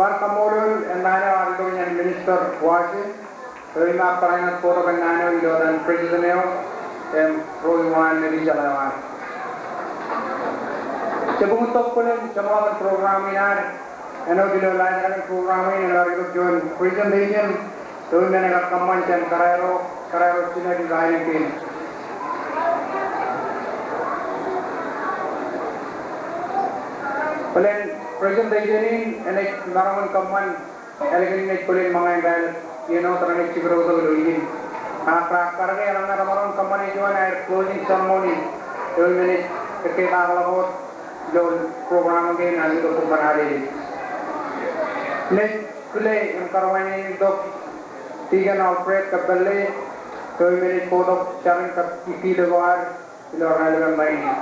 Ebar kaṃṃoolol ennaan eo ar itok ñan Minister Washington. Eo im ear barāinwōt bōktok ennaan eo ilo etan President eo im ro iṃaan eo ej jeḷā eo ad. Jab ṃōk tok bōlen jeṃḷọkin program in ad, āinwōt ilo laajrak in program in, enaaj itok juon presentation eo im enaaj kōṃṃan jān kōrā ro, kōrā ro jinoin ilo aelōñ kein. Bōlen presentation in enaaj maroñ in kōṃṃan ālikin in ej bōlen ṃōñā in raelep iien eo, tōre in ej jibdewōt ilo ijin. Ak raar kar ke eḷaññe emaroñ kōṃṃane juon aer closing ceremony eo im enaaj ekkā ḷọk wōt ilo program kein an itok kōṃṃan alele. Im ej kile im karwaineneik tok Deacon Alfred Kōppālle eo im enaaj bōktok jar in kab ippān ilo ad ilo raelep in rainin.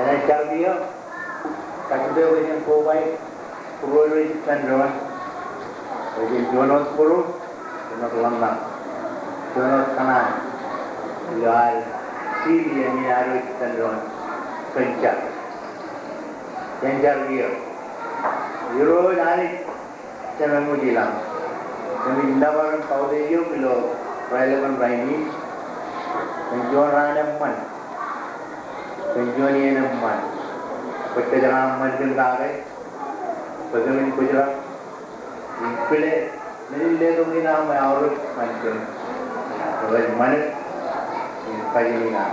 Enaaj jar kiiō, kajjitōk bwe jen kobaik būruōd ro ej ippān doon. Bwe jen juon wōt būruōd, juon wōt ḷōmṇak, juon wōt kōṇaan ilo ad city im ilo ad ro ej ippān doon kōn jar. Jen jar kiiō. Irooj Anij Jemem wōj ilañ, kōmij nōbar im kautiej eok ilo raelep in rainin kōn juon raan eṃṃan, kōn juon iien eṃṃan bwe kōjro aṃ ṃan kōm kake, bwe kōmin bōjrak im kile men in letok in aṃ eaorōk ñan kōm, bwe kwōj ṃanit im kajiṃwe in aṃ.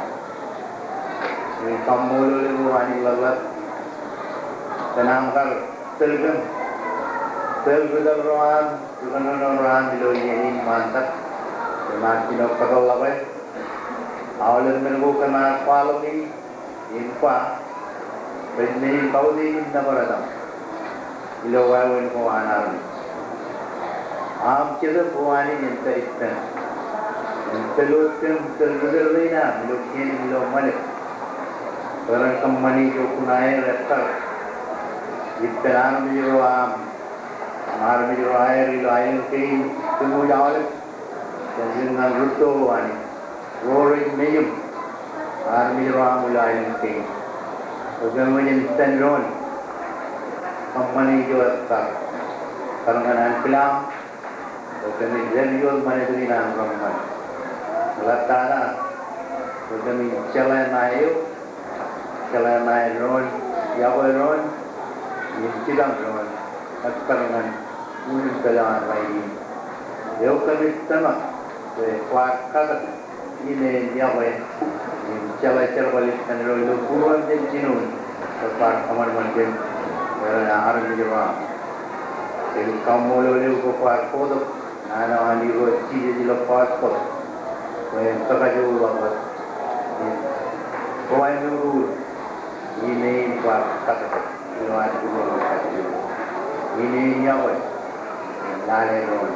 Im kaṃṃoolol eok O Anij ḷapḷap kōn aṃ kar tōl kōm, tōl ri tōl ro aṃ, ri kōnono ro aṃ ilo iien in ṃaantak, kōm ar jino kōtḷọk aer, aolep men ko kōm ar kwaḷọk in, im ba, bwe men in kautiej im nōbar etaṃ ilo wāween ko an armej. Aṃ Jetōb O Anij en pād ippān, en tōl wōt kōm, tōl ri tōl rein aṃ ilo kien im ilo ṃanit, bwe ren kōṃṃani ijo kuṇaer ettā ippān armej ro aṃ, armej ro aer ilo aelōñ kein kōm wōj aolep, jān ñan rūtto O Anij, ro rej mejaṃ, armej ro aṃ ilo aelōñ kein. Bwe kōmij ippān doon kōṃṃani ijo ettā, bar ñan ankilaan, bwe kōmij dāpij wōt ṃanit in an reṃṃan. Ḷoktata, bwe kōmij jeḷā ṇae eok, jeḷā ṇae doon, iọkwe doon, im jitaṃ doon, ettā ñan unin pālle an rainin. Eok kōmij tōmak bwe kwaar katak ine im iọkwe im jeḷā jerbal ippān doon ilo būruon jān jinoin bwe kwaar kōṃanṃan kōm ren armej ro aṃ. Im kaṃṃoolol eok bwe kwaar bōktok naan eo an Irooj Jisōs ilo gospel bwe en kakajoor ḷọk wōt im kobainuknuk ine in kwaar katak ilo ad būruon. Ine in iọkwe im lale doon.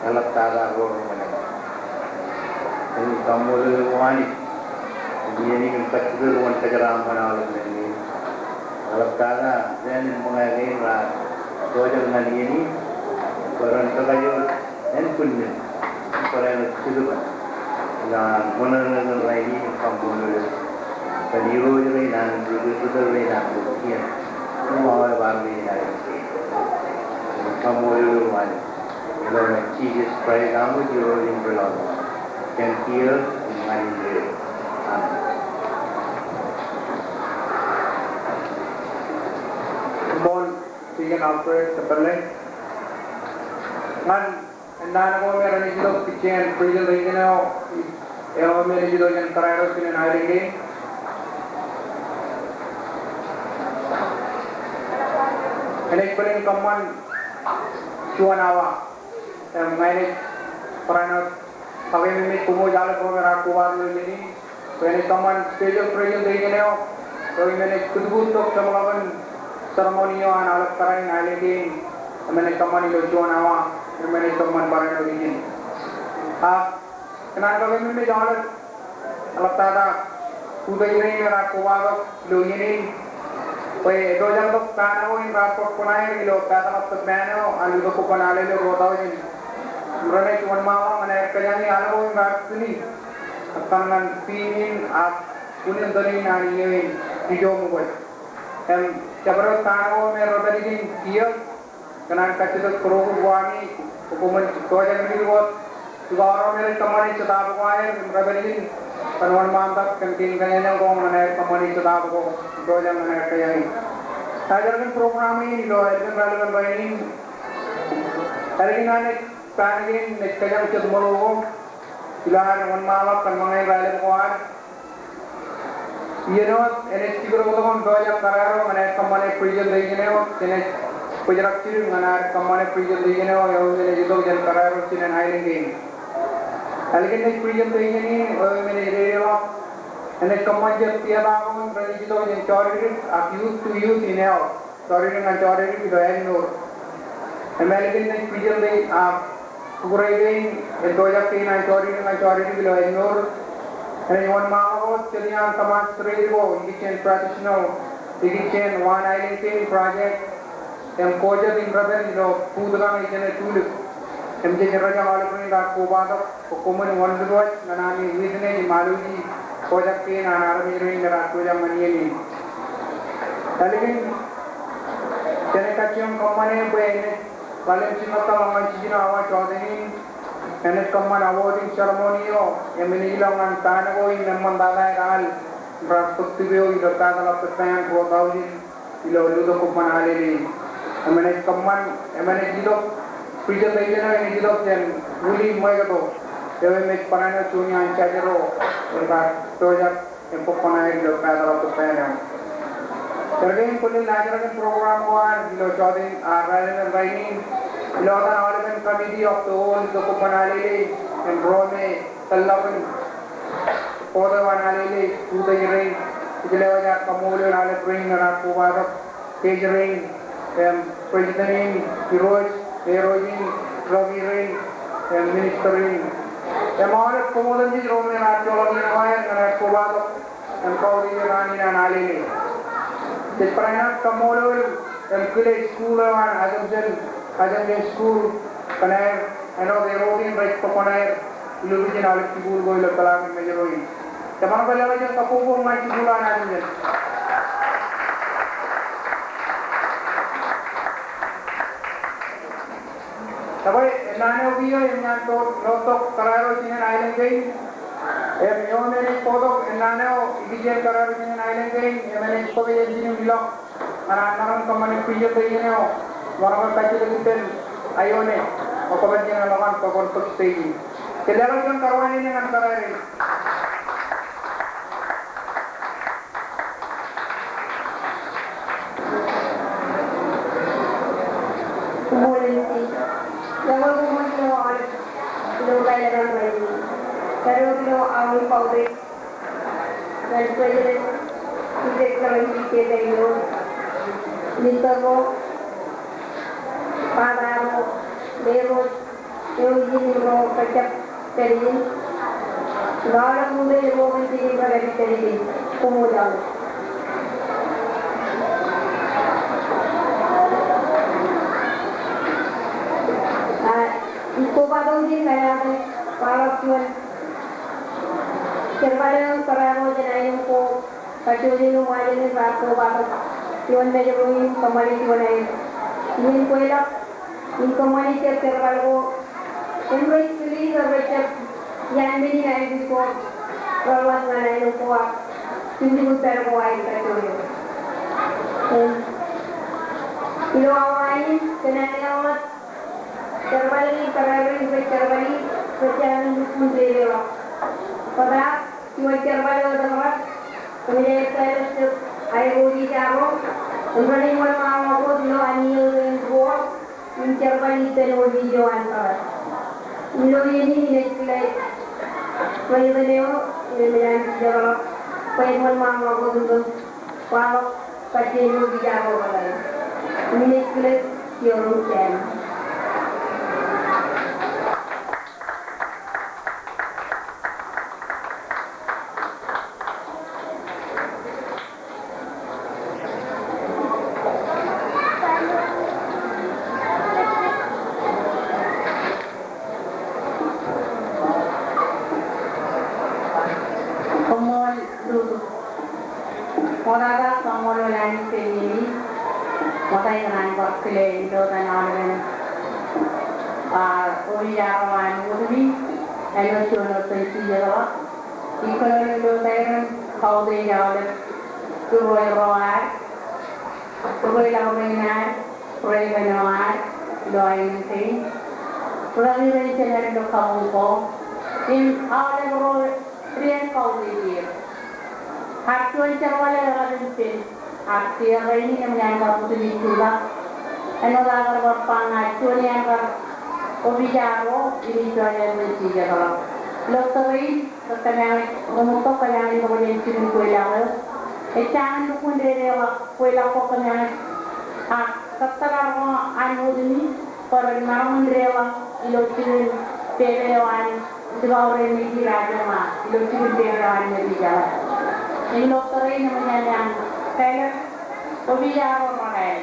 Eḷaptata ro reṃōj aṃ. Kaṃṃoolol eok Anij. Iien in im kajjitōk wōn kōjeraaṃṃan aolep men kein. Eḷaptata jān in ṃōñā kein raar pojak ñan iien in. Bwe ren kakajoor ānbwinnid. Bwe ren jitōb ilo an ṃōṇōṇō in rainin im kaṃṃoolol kōn Irooj rein an ri ri ri rein an ri ri. Im aolep armej in aelōñ kein. Kaṃṃoolol eok Anij. Ilo etan Jisōs Kraist am Irooj im Rilọmọọr. Jān kiiō im ñan indeeo. Amen. Koṃṃool Deacon Alfred Kōtōlle. Ñan ennaan ko me renaaj itok pitch in presentation eo, eo me enaaj itok jān kōrā ro jinen aelōñ kein. Enaaj bōlen kōṃṃan juon awa. Im ña inaaj barāinwōt kake im enaaj koṃ wōj aolep ro me raar kobatok ilo iien in. Bwe enaaj kōṃṃan special presentation eo, eo im enaaj kūtkūt tok jeṃḷọkin ceremony eo an aolep kōrā in aelōñ kein, im enaaj kōṃṃan ilo juon awa, im enaaj kōṃṃan barāinwōt ijin. Ak kōṇaan kake im enaaj aolep, eḷaptata, kūtōj rein me raar kobatok ilo iien in, bwe etojaḷ tok pān ko im raar bōk kuṇaer ilo pād ḷọk tok pān eo an Itok Koṃṃan Alele ruo taujin. Im renaaj wōnṃaanḷọk ñan aer kōjañe aḷ ko im raar kini. Ak kōn ñan theme in ak unin tōl in an iiō in, Ijo Ṃukot. Im jabdewōt pān ko me rej pād ijin kiiō, kōṇaan kajjitōk būruō ko ami, koṃwin pojak ri ri wōt. Ilo aorōk me rej kōṃṃane jota bwe ko aer im rej pād ijin, kōn wōnṃaantak kōn kein kōjañjañ ko ñan aer kōṃṃane jota bwe ko im pojak ñan aer kōjañe. Ej jerkōn program in ilo ālikin raelepen rainin. Ālikin an ej pān kein ej kōjañ jet ṃōḷo ko. Ilo ad wōnṃaanḷọk kōn ṃōñā in raelep ko ad. Iien eo enaaj jibadok tok im pojak kōrā ro ñan aer kōṃṃane presentation eo, jenaaj bōjrak jidik ñan aer kōṃṃane presentation eo, eo im enaaj itok jān kōrā ro jinen aelōñ kein. Ālikin ej presentation in, eo im enaaj dedeḷọk, enaaj kōṃṃan jet theater ko im renaaj itok jān jodikdik ak youth to youth in eo. Jodikdik ñan jodikdik ilo āinwōt. Im ālikin ej presentation, a, kukkuun kein, im pojak kein an jodikdik ñan jodikdik ilo āinwōt. Enaaj wōnṃaanḷọk wōt jet iaan demonstrate ko, ikijjien traditional, ikijjien waan aelōñ kein project, im ko jet im rej pād ilo booth kaṇ ijin ej tulip. Im jej rejjab aolep rein raar kobatok. Bwe koṃwin wōnṃaanḷọk ñan ami witness im alwōji pojak kein an armej rein me raar pojak ñan iien in. Ālikin, jenaaj kajjioñ kōṃṃane bwe enaaj ḷalem jimmertōl ḷọk ñan jiljino awa jọteen in, enaaj kōṃṃan awarding ceremony eo, im enaaj ilọk ñan pān ko im eṃṃantata aer al, raar bōk tip eo ilo pād ḷọk tok pān ruo taujin. Ilo Itok Koṃṃan Alele. Im enaaj kōṃṃan, im enaaj itok, presentation eo enaaj itok jān Willie Ṃaikto. Eo im ej barāinwōt juon iaan judge ro, im raar pojak, im bōk kuṇaer ilo pād ḷọk tok pān eo. Jerkōn bōlen laajrak in program ko ad, ilo jọteen, a, raelep in rainin. Ilo etan aolepen committee of the whole Itok Koṃṃan Alele, im ro me tōllọkin board eo an Alele, kūtōj rein, ij lewōj aō kaṃṃoolol aolep rein me raar kobatok, page rein, im president in, irooj, irooj in, ḷọk rein, im minister in. Im aolep koṃ otemjej ro me raar joḷọk iien ko aer ñan aer kobatok, im kautiej raan in an Alele. Jej barāinwōt kaṃṃoolol, im kile school eo an Assumption, Assumption School, kōn aer, āinwōt erot in rej bōk kuṇaer, ilo ijin aolep jikuuḷ ko ilo Peḷaakin Mājro in. Jemaroñ ke leḷọk jen kabbokbok ñan jikuuḷ an Assumption. Ekwe, ennaan eo kiiō, im ñan tok, tok kōrā ro jinen aelōñ kein. Im eo me enaaj bōktok ennaan eo, ikijjien kōrā ro jinen aelōñ kein, im enaaj bōk jān ijin im ilọk. Ñan an maroñ kōṃṃane presentation eo, maroñ kajjitōk ippān Ione, eo kōmān jān ḷọk an bwe kwōn bōk stage in. Jen leḷọk juon karuwainene ñan kōrā rein. Koṃṃool MC. Ilo koṃṃool ilo aolep ilo raelep in rainin. Ilo aolep ilo aolep Vice President, His Excellency J. Taylor, Minister ko, Father ko, Mayor ko, eo ijin im ro kajjab pād ijin. Ilo aolep ṃwiin eo ṃōk in jikin rej kajjitōk in, koṃṃool aolep. A, ij kobatok in kōṇaan eo, waḷọk juon jerbal eo kōrā ro jān aelōñ ko kajjojo ilo Ṃajeḷ in raar kobatok juon mejro in kōṃṃane juon aer. Iien kweilọk in kōṃṃane jet jerbal ko im rej kile im rej jab iaan men in aikuj ko reḷap ñan aelōñ ko ak jukjuk in pād ko aer kajjojo. Im ilo awa in kōn aer jerbal in kōrā ro im rej jerbal in rej jañin lukkuun dedeḷọk. Bōtaab juon jerbal eo etōprak, kōmij aer pilot jet aer opiij ro im renaaj wōnṃaanḷọk wōt ilo annier in ruo im jerbal ippān opiij eo an kōrā. Ilo iien in inaaj kile president eo im ej an jerbal bwe en wōnṃaanḷọk wōt im Waḷọk kajjioñ opiij ro ḷọk. Im inaaj kile Sioron Sam. Koṃṃool Lutōk. Ṃoktata, koṃṃool Anij kōn iien in. Ṃokta ikōṇaan bar kile ilo etan aolepen, a, opiij ro an Wudmi, āinwōt juon eo ej jijet ḷọk. Ij kōnono ilo etan kautiej aolep irooj ro ad, irooj ḷọk rein ad, president eo ad ilo aelōñ kein, ri-jener ilo kabuñ ko, im aolep ro ri-kautiej er. Ak juon jerbal eo ekar pen, ak tia rainin eṃōj an bar bōktok im jutak. Āinwōt aō kar bar ba ña, juon iaan kar opiij ro im ij juon iaan rej jijet ḷọk. Ilo tōre in, kōmeañ ej ruṃwij tok, kōmeañ ej tok jān jikin kweilọk eo. Ej jañin lukkuun dedeḷọk kweilọk ko kōmeañ ej, ak kōttōpar ko an Wudmi, bwe ren maroñ in deḷọñ ilo jikin pepe eo an jibadwōj eo nejiraj eo, ilo jikin pepe eo an nejiraj eo. Im ilo tōre in eṃōj an pilot opiij ro rej kile.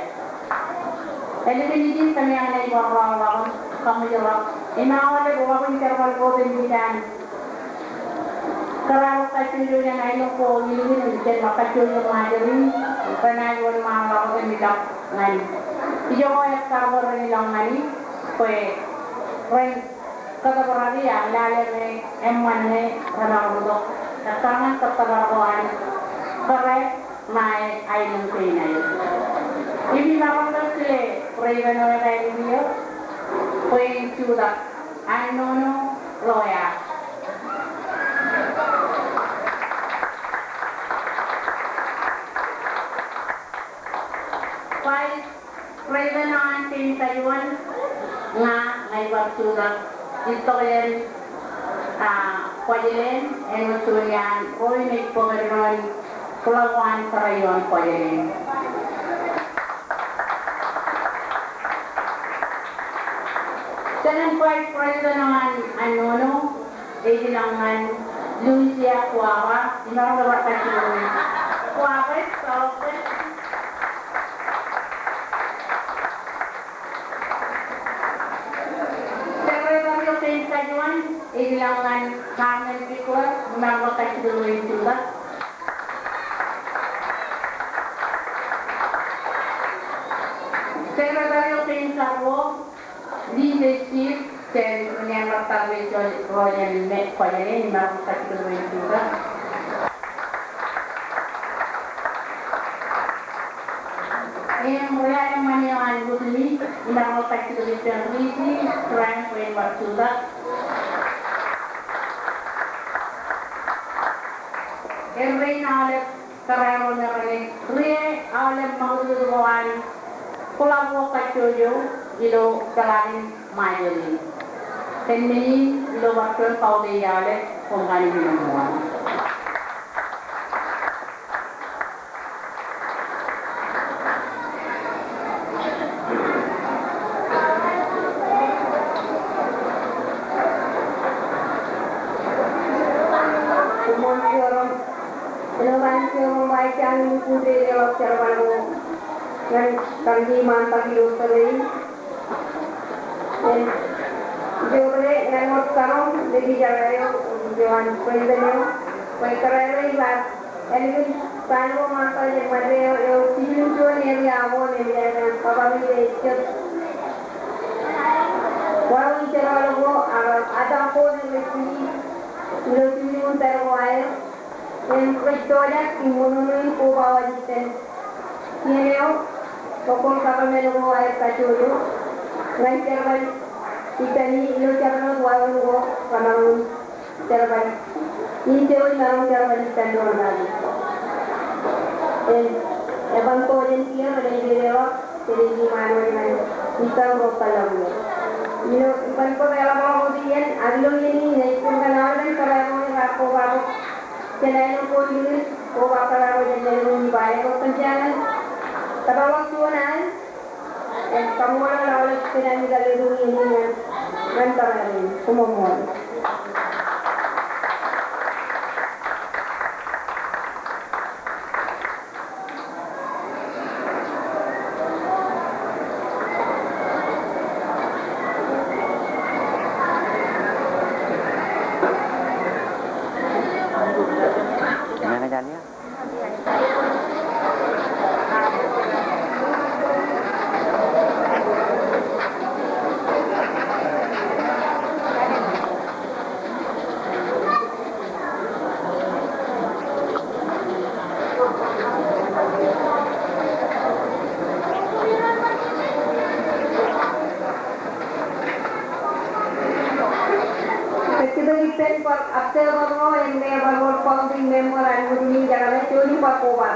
Ālikin ijin kōmeañ ej bar roñḷọk im kaṃōjḷọk im aolep ḷọk in jerbal ko jān ijin an kōrā ro kajjojo jān aelōñ ko ilikin im jān ḷọk kajjojo Ṃajeḷ in, renaaj wōnṃaanḷọk im ilọk ñan ijo ko ekar bwe ren ilọk ñan e, bwe ren kōtōpraki ak lale ñe eṃṃan ñe remaroñ tok ekkar ñan kōttōpar ko an kōrā ṇae aelōñ kein aer. Im imaroñ ke kile president eo ekāāl eo bwe en jutak, Annono Loea. Vice President eo an kein kajuon, ña, ña ij bar jutak, ij itok jān, a, Kuwajleen, āinwōt juon iaan ro im ej bōk eddoin club eo an kōrā ioon Kuwajleen. Second Vice President eo an Annono, ej ilọk ñan Lucia Kuwaba, imaroñ ke bar kajjitōk ñan Kuwaba, Kuwaba. Secretary eo kein kajuon, ej ilọk ñan Carmen Bigler, imaroñ ke bar kajjitōk im jutak. Secretary eo kein karuo, Linde Sip, jān ri-naan ro rej juon ro jān Kuwajleen, imaroñ ke bar kajjitōk im jutak. Im ri-aleṃṃan eo an Wudmi, imaroñ ke bar kajjitōk ippān Risi Strang bwe en bar jutak. Errein aolep kōrā ro me renaaj rie aolep ṃakūtkūt ko an kuḷab ko kajjojo ilo peḷaakin Ṃajeḷ in. Kōn men in ilo bar juon kautiej aolep, koṃ kaṇ iminōṃṃan. Ij jañin kūdedeḷọk jerbal ko ñan kar iṃaantak ilo tōre in. Im ijo tōre ñan wōt kōṇaan ilo jar eo, ilo an president eo, bwe kōrā eo ej ba, ālikin bar ko Ṃajeḷ eo, eo jiljilimjuon area ko im ej ba kōrā eo ej jab waḷọk jerbal ko, ak atak ko rej jiljilimjuon ilo jiljilimjuon tar ko aer. Im rej pojak im ṃōṇōṇō in koba waj ippān kien eo, local government ko aer kajjojo, ñan jerbal ippān ilo jerbal wāween ko, kōṇaan jerbal in, jewōj maroñ jerbal ippān doon eo. Im eban to jān kiiō rej dedeḷọk, rej iṃaan ñan ippān ro tōl eo. Ilo iban ko eḷap ḷọk wōt iien, ak ilo iien in ej kōṇaan aolepen kōrā eo rej koba tok jān aelōñ ko in, koba kōrā eo jān aelōñ in, ba eo kōn jān kōtḷọk juon an, im kaṃṃoolol aolep kōn aer kar letok iien in ñan kōrā eo in. Koṃṃool. Kajjitōk ippān bar observer ro im bar founding member an ṃōttan in, jeḷā juon in bar koba.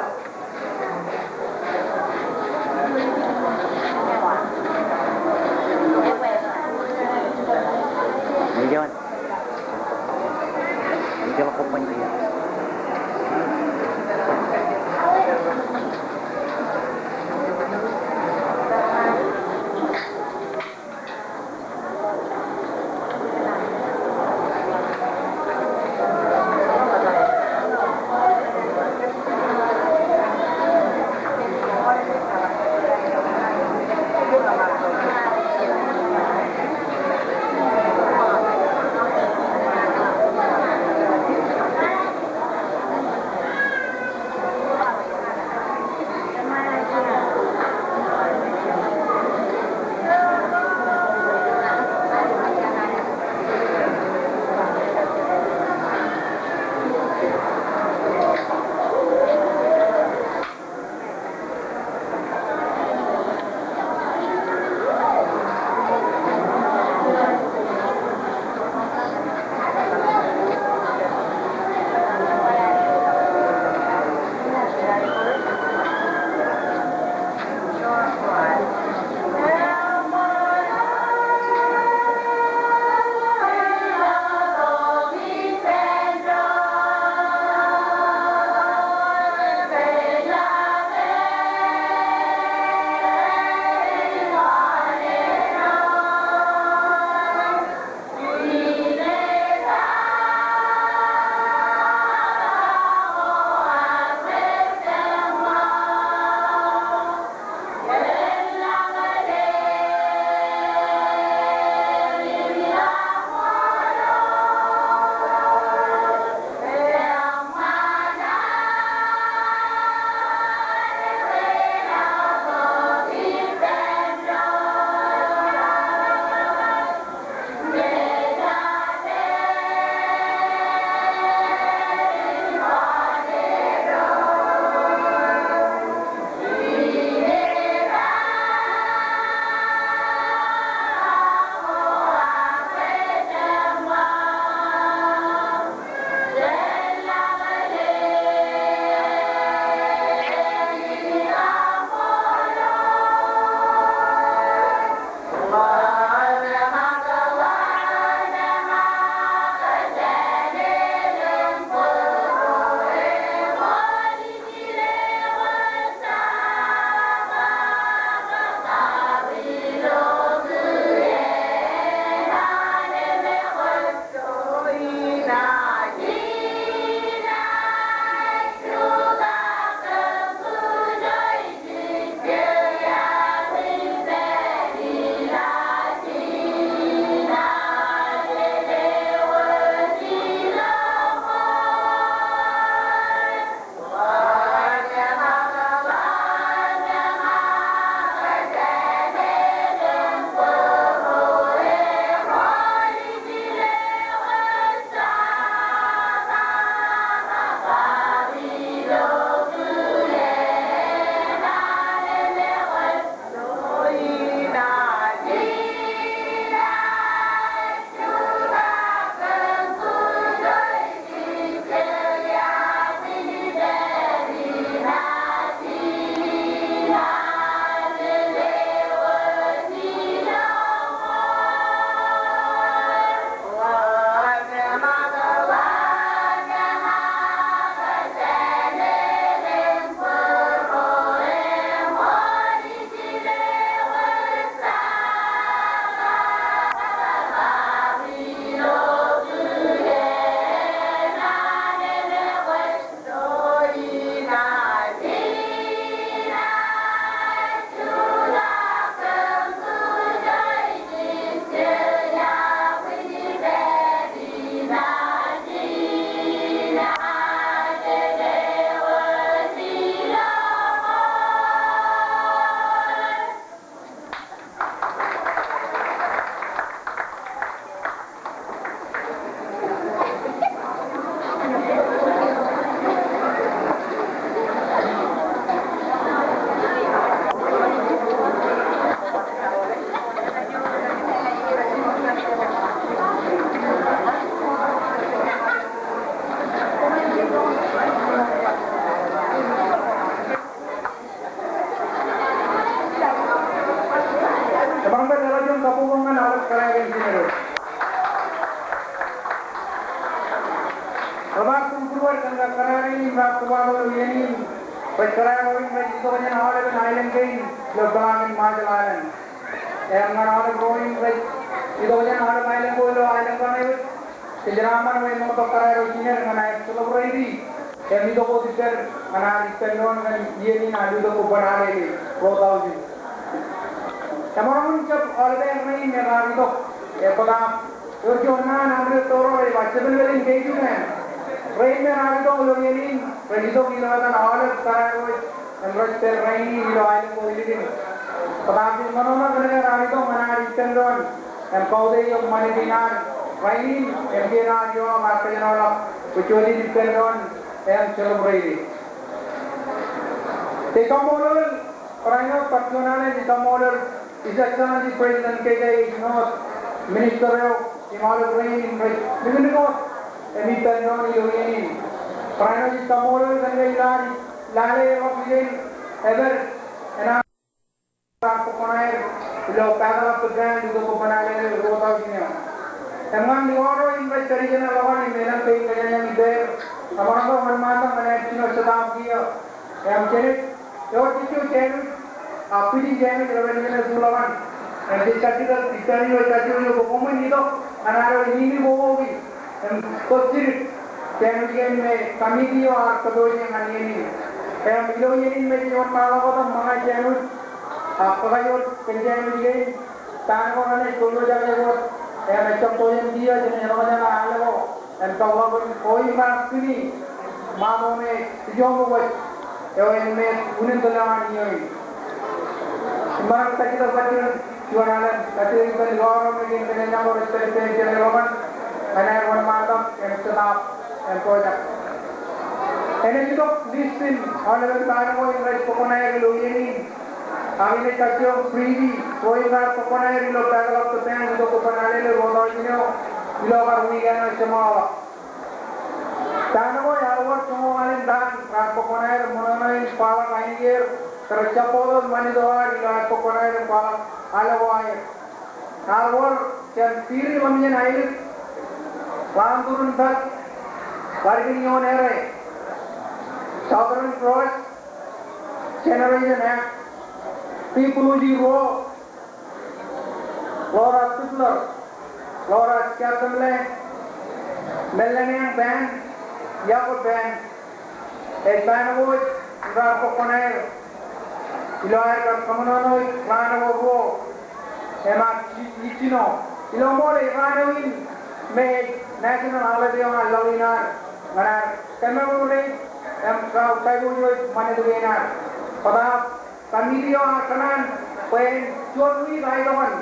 Kōn kōrā rein raar kobatok ilo iien in, rej kōrā ro in rej itok jān aolepen aelōñ kein ilo peḷaakin Marshall Islands. Im ñan aolep ro in rej itok jān aolep aelōñ ko ilo aelōñ kaṇe wōt, kōjeraaṃṃan bwe ṃokta kōrā ro ijin er ñan aer celebrate im itok wōt ippān ñan ad ippān doon kōn iien in ad itok bwe bar alele ruo taujin. Emaroñ in jab aolepān rein me raar itok, e, bōtaab ewōr juon naan aṃ ri tōro ej ba jepel in kein juon. Rein me raar itok ilo iien in rej itok ilo etan aolep kōrā ro im rej pād rainin ilo aelōñ ko ililin. Bōtaab ij ṃōṇōṇō kōn ke raar itok ñan ad ippān doon im kautiej ṃanit in ad rainin im kien ad ioon ad kōjenolọk bwe jota ippān doon im celebrate. Ij kaṃṃoolol barāinwōt bar juon alen ij kaṃṃoolol His Excellency President Keita H. North, Minister eo im aolep rein rej likūtkūt im ippān doon ilo iien in. Barāinwōt ij kaṃṃoolol kōn ke ilo ad lale ḷọk iien, ej pād enaaj raar bōk kuṇaer ilo Battle of the Bands, itok bwe bar alele ruo taujin eo. Im ñan likao ro in rej pād ijeṇe ḷọk im elōñ kein kōjañjañ ippāer, emaroñ ke wōnṃaantak ñan aer jino stop kiiō. Im jenaaj ewōr jejjo jān wōj, a, bwijin jān wōj rej pād ijeṇe tuḷọk an. Im jej kajjitōk, ij pād ilo kajjitōk eo bwe koṃwin itok ñan ad wōj nini kokoki im bōk jidik jān wōj kein me committee eo ear kōpooje ñan iien in. Im ilo iien in me jej wōnṃaanḷọk wōt im ṃōñā jān wōj, a, kōkajoor kōn jān wōj kein, ta ṇe ko renaaj kōpooj ḷọk wōt, im ejjab tōjān kiiō jenaaj eḷọk jān aelōñ ko im tōḷọk in, o im raar kini ṃato me ijo ṃōk wōj eo en me unin tōl eo an iiō in. Im bar kajjitōk bar juon, juon alen, kajjitōk ippān likao ro me kein kōjañjañ ko rej pād ippān ijeṇe ḷọk an ñan aer wōnṃaantak im stop im pojak. Enaaj itok list in aolepen bar ko im rej bōk kuṇaer ilo iien in. Ak inaaj kajjioñ preview ro im raar bōk kuṇaer ilo Battle of the Bands, itok bwe bar alele ruo taujin eo ilo kar wiik eo ej jemaoḷọk. Ta ṇe ko ear wōr joñoul alen taan raar bōk kuṇaer, ṃōṇōṇō in kwaḷọk ainikien ke rej jab bōktok ṃanit eo ad ilo aer bōk kuṇaer im kwaḷọk aelōñ ko aer. Ear wōr jān Piri Ḷōmijān Aelip, Ḷaanturin Pād, Ḷaddik in Ioon Ere, Southern Cross, Generation X, Pibuluji ruo, Laura Sibler, Laura Skeptemle, Melanie Band, Jakob Band, ej ba ṇe ko ej raar bōk kuṇaer ilo aer kar kōṃṃan ṇe ḷọk ruo, im ad ij jino. Ilo ṃool ej raan eo in me ej national holiday eo an laḷ in ad ñan ad commemorate im kaiboojoj ṃanit kein ad. Bōtaab committee eo ear kōṇaan bwe en juon wiik aetokan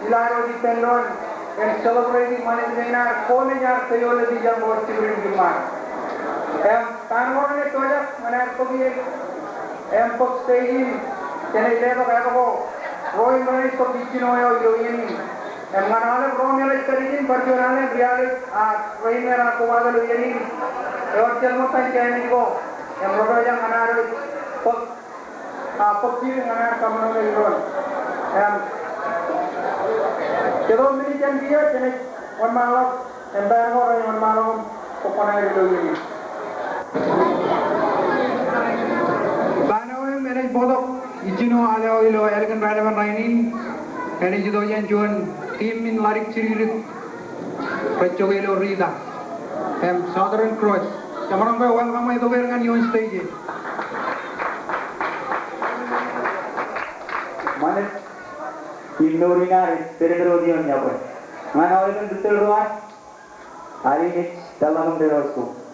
ilo ad wōj ippān doon im celebrate ṃanit kein ad, ko me jaar tōl eo ej ijaṃ ko jibrin jiṃṃaad. Im ta ṇe ko renaaj pojak ñan aer bōk iien im bōk stage in, jenaaj letok ātko ro im renaaj bōk ijjino eo ilo iien in. Im ñan aolep ro me rej pād ijin, bar juon alen, ri-alen, a, ro im raar kobatok ilo iien in, ewōr jen ṃōttan jān wōj ko im ro pojak ñan aer bōk, a, bōk jidik ñan aer kōṃṃan ilo iien in. Im jet ko minit jān kiiō jenaaj wōnṃaanḷọk. Im ba ṇe ko renaaj wōnṃaanḷọk im bōk kuṇaer ilo iien in. Ba ṇe ko im enaaj bōktok ijjino al eo ilo ālikin raelepen rainin. Enaaj itok jān juon team in Ḷaddik jidikdik rej jokwe ilo Rita im Southern Cross. Jemaroñ ke welcome tok er ñan ioon stage e. Ṃanit im mour in ad ej pedped wōt ioon yokwe. Ñan aolepen ri-tōl ro ad, Alimej Talakam Derosko.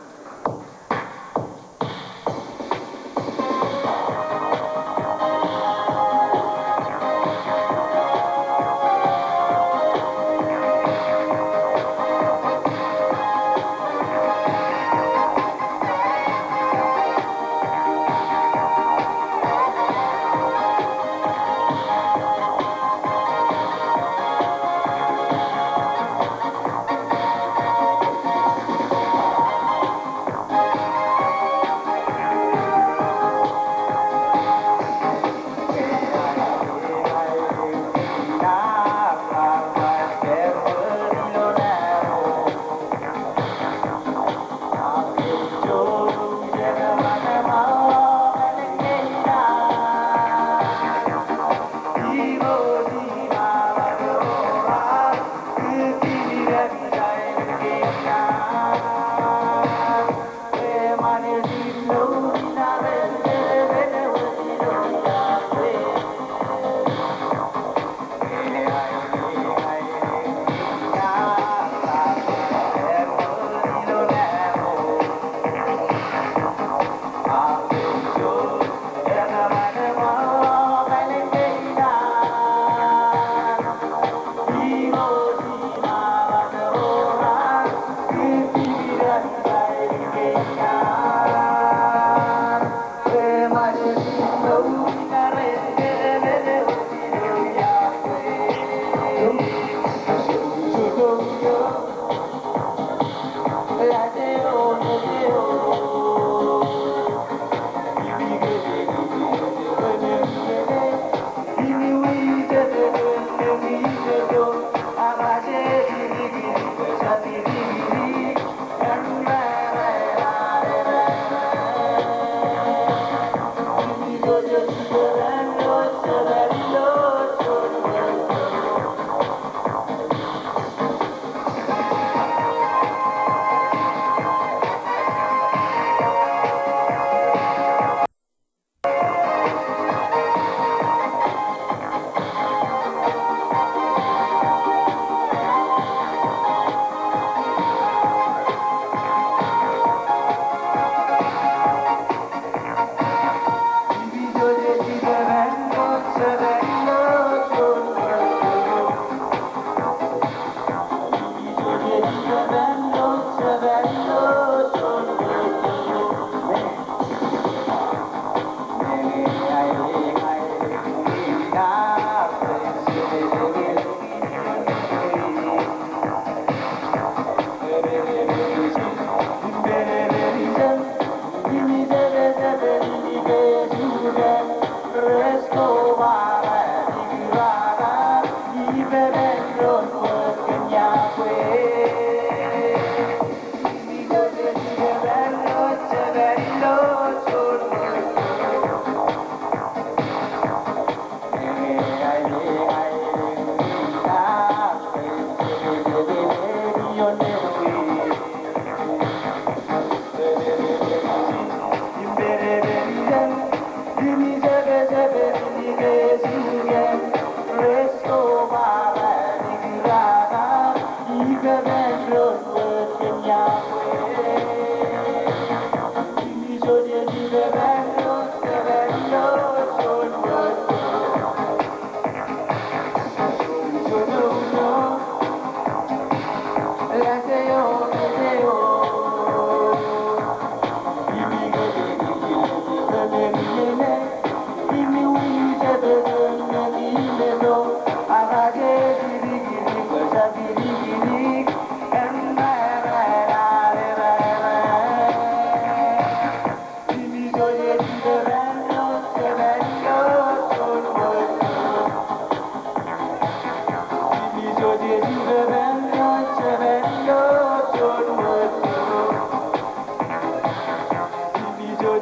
Wōj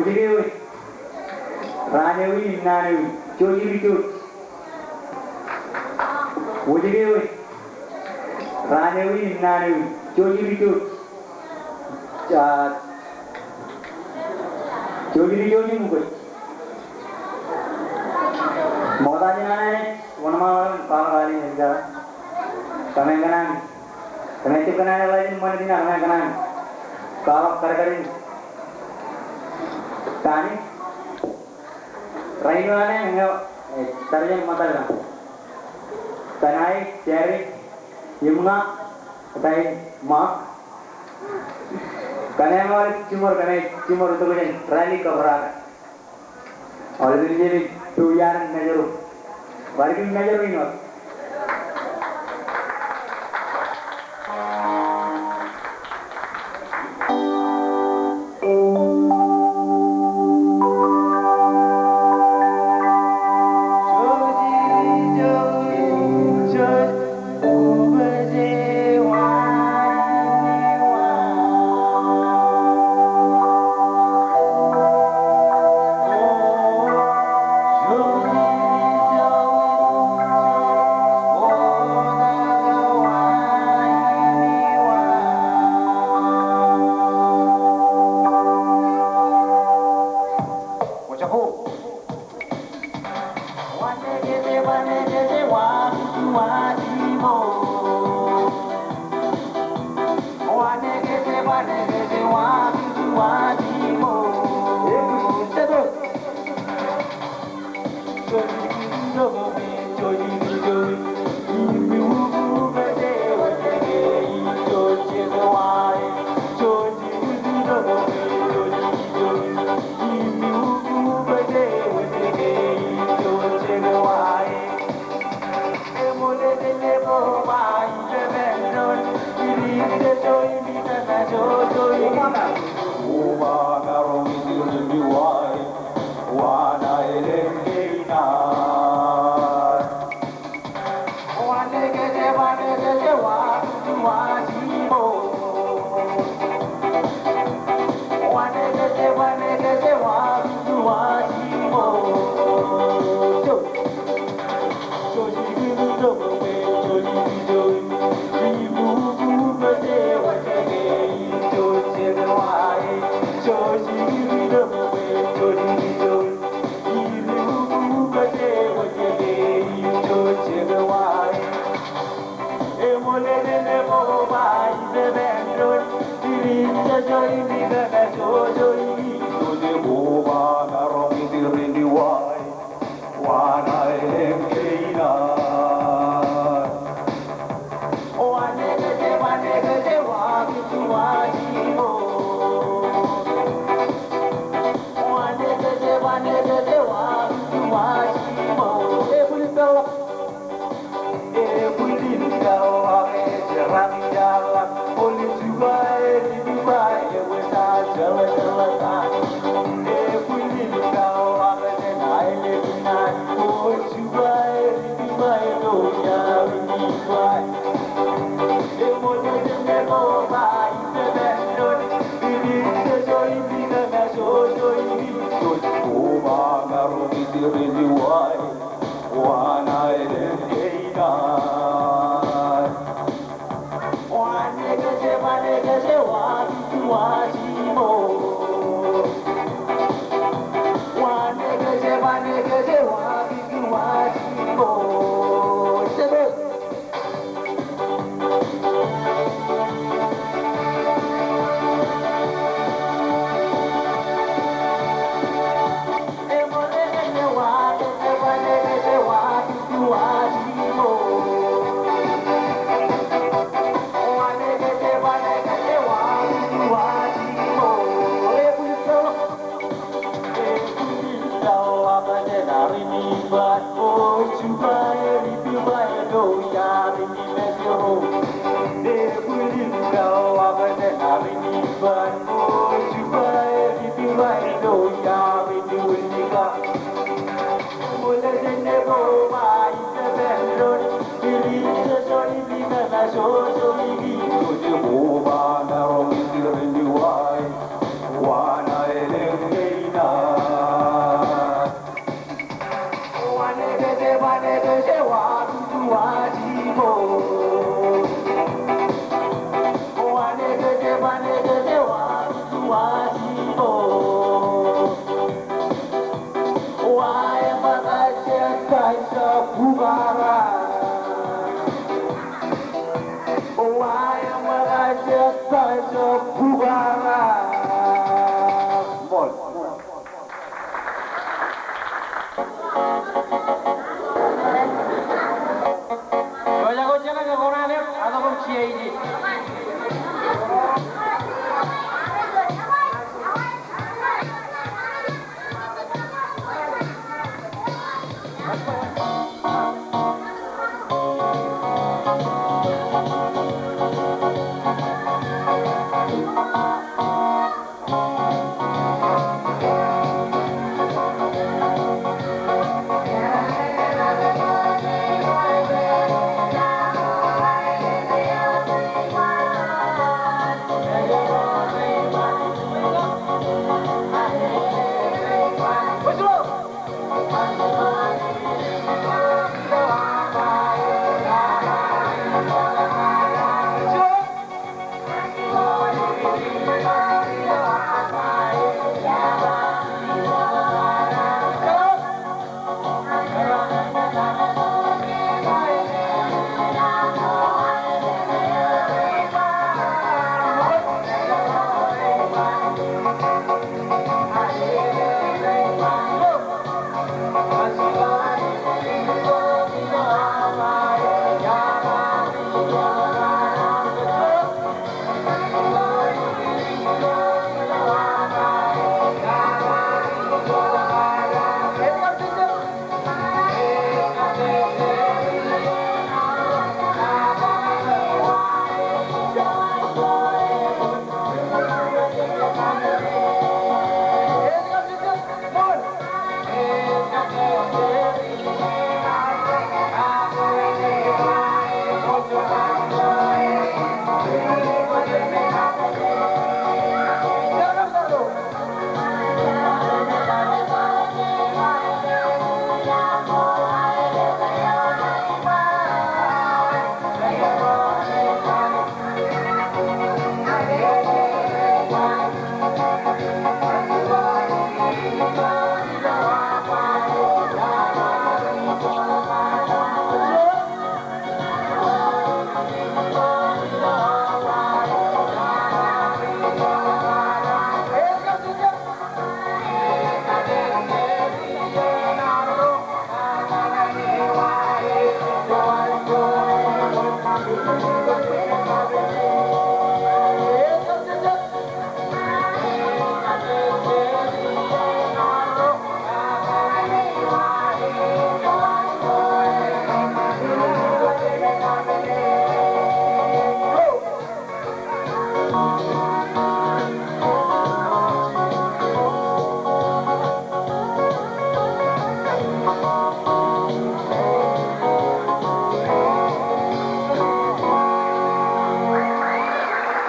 ke wōj? Raan eo in, naan eo in. Jouj im jouj. Wōj ke wōj? Raan eo in, naan eo in. Jouj im jouj. Jouj. Jouj im jouj im ukōt. Ṃokta jān an Anij, wōnṃaanḷọk im kwaḷọk alikkar. Kōmij kōṇaan, kōmij kōṇaan eḷap im ṃanit in, kōmij kōṇaan kwaḷọk kadkadin. Kani? Rainin eo, eh, tar jān ṃōttad ṇe. Tanae, Jerry, im ña, etaer Mark. Kōmij aolep jiṃor, kōmij jiṃor itok jān rally kōbrake. Aolepen jemej, bar iar im Mājro. Bar iar im Mājro in wōt.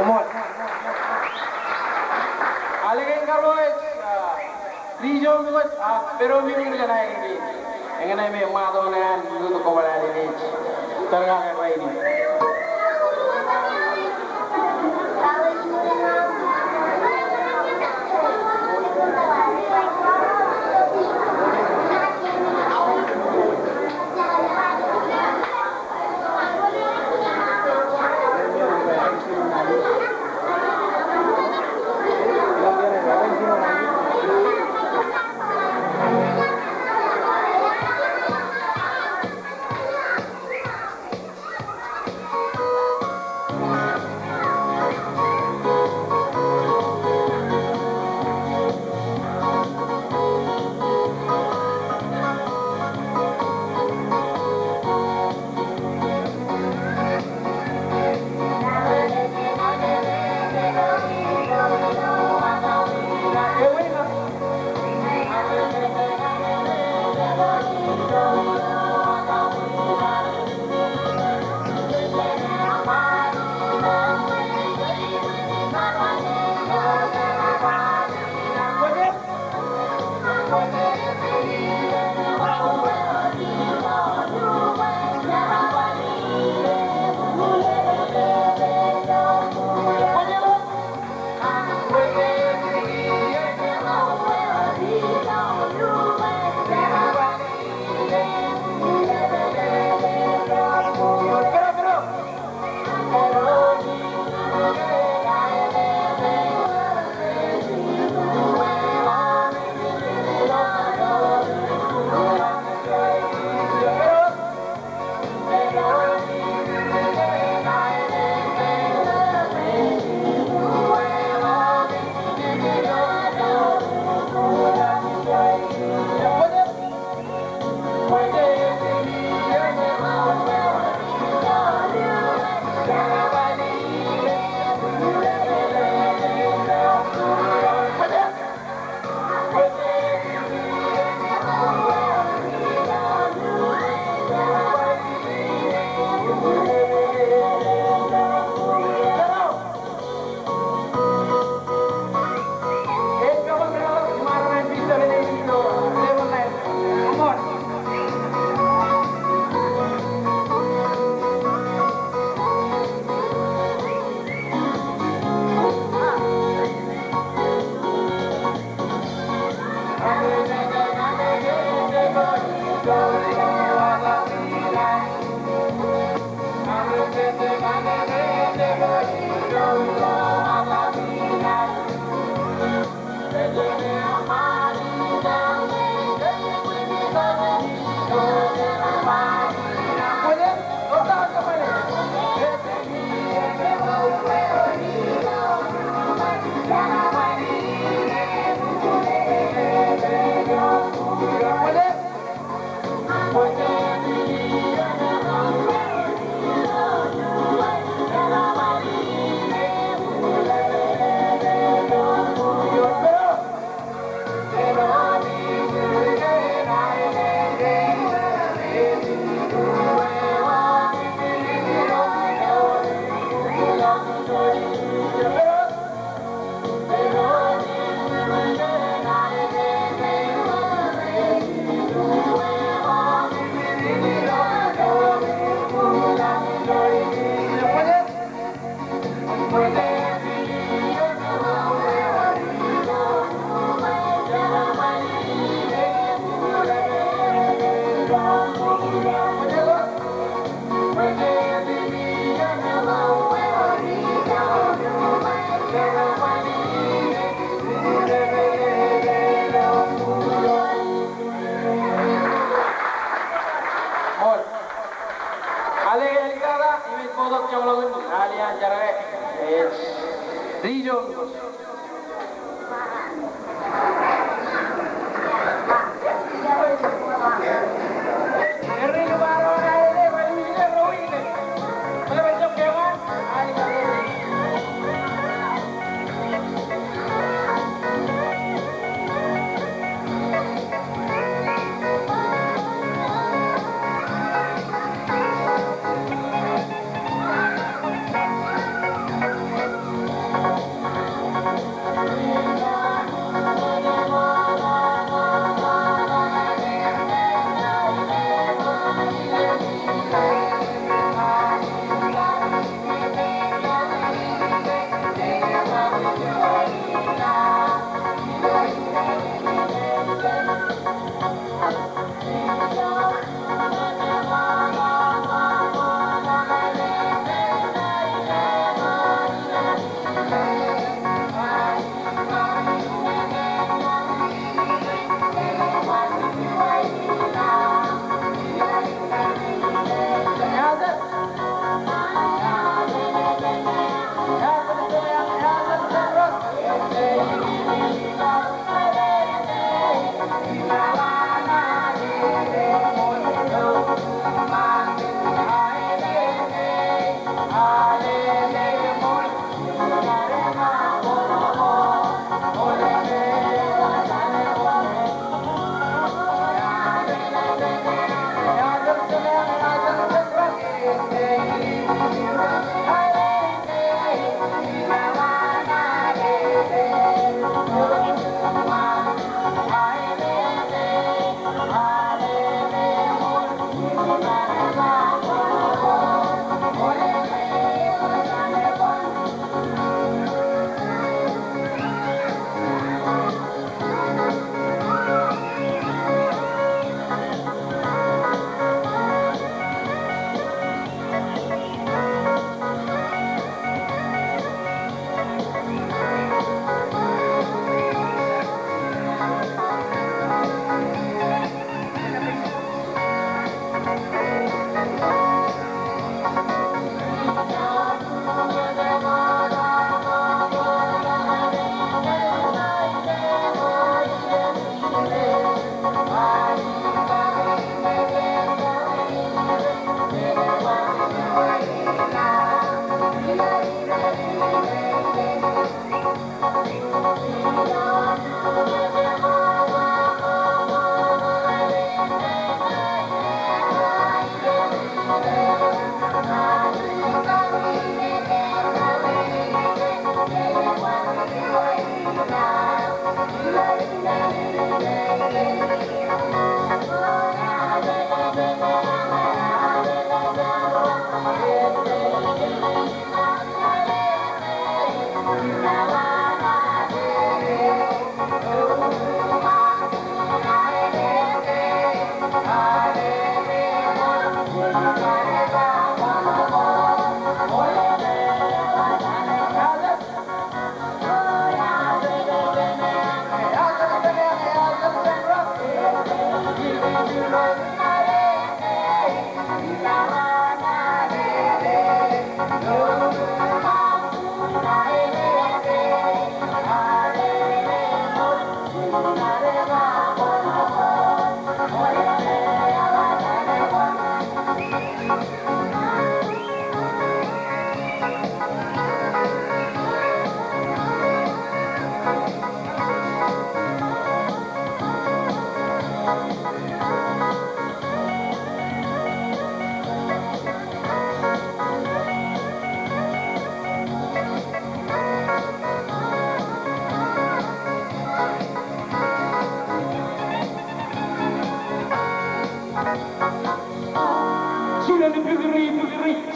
Koṃṃool. Ālikin karuo ej, ah, Rijo Mukot, ah, Pero Mimir jān aer ej. Eñin ṇe me ṃato ṇe an itok kobbar alen ej. Tōre kake rainin. Ṃool. Āliktata im ej bōktok jeṃḷọkin ālikin jar eo ej Rijoon.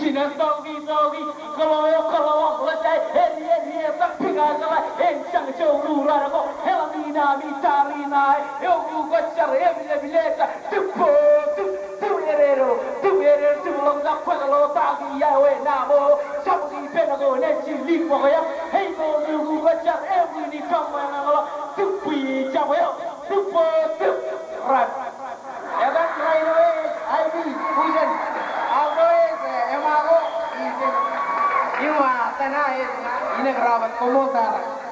Ina tọki tọki, kōḷọk eo kōḷọk ḷọk ḷōjai, eri eri etak pika kōḷọk, en jañ jouru raan ko, eḷaññe ina ami tariṇae, eokukajjar, epilepileta, tūp, tūp, tūp eredo, tūp eredo, tūp ḷọk ta, kwōj ḷọk tọki ia wōt naan eo, jabōk ippān ko nejin likbok eok, hei ko eokukajjar, ewi ni kaṃṃool ḷọk, tūp bwijjab eo, tūp, tūp, rap. Etan raṇ eo ej Ivy Fusen. Ak eo ej, eh, Emako Isen. Im, ah, tana ej Inek Robert, koṃṃool tata.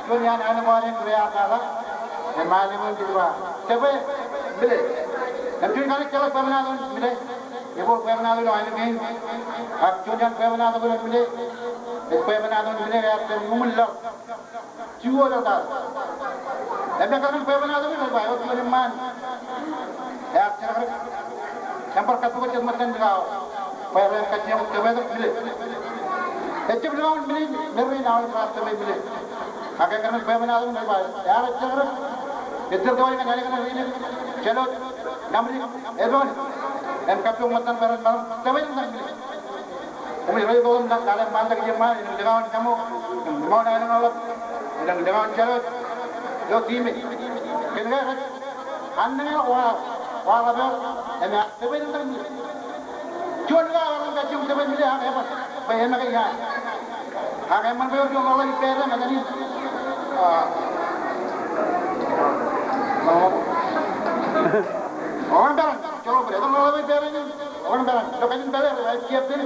Juon iaan aelōñ ko ad ej kūr ear tata, im aelōñ in ej ba, Tōpar, Mile. Im juon kaṇe ejjeḷọk bwebwenato in Mile. Ebooḷ bwebwenato ilo aelōñ kein. Ak juon iaan bwebwenato ko ilo Mile, ej bwebwenato in Mile ear pād iuṃwin laḷ. Jio laḷ tata. Im ekkar ñan bwebwenato in ej ba, ewōr juon eṃṃaan ear jerakdik. Im bar kappukot jet ṃōttan likao. Bwe ren kajjioñ tōpar Mile. Ejjab likao in Mile, me rein aolep raar tōpar Mile. Ak ekkar ñan bwebwenato in ej ba, ear jerakdik. Ej jerakdik ñan ālikin ri Ilik, Jālwōj, Namdik, Epoñ. Im kappok ṃōttan bwe ren maroñ tōpar ṃōttan Mile. Koṃij rej bōk im lale ṃaantak ijeṃṃaan, elōñ likao in Ñamo, im ṃool aelōñ ḷọk, elōñ likao in Jālwōj, ilo tiime. Kōn ke rej annañeḷọk wa, wa ḷap eo, im ear tōpar ṃōttan Mile. Juon likao ear kajjioñ tōpar Mile ak eban, bwe emake iaan. Ak eṃṃan bwe ewōr juon ḷọk ej pād im etan in. Ah. Oḷañ peran, joḷọk bōd, etan ḷọk ej pād im oḷañ peran. Ilo kajin pād, ej kiiō pād.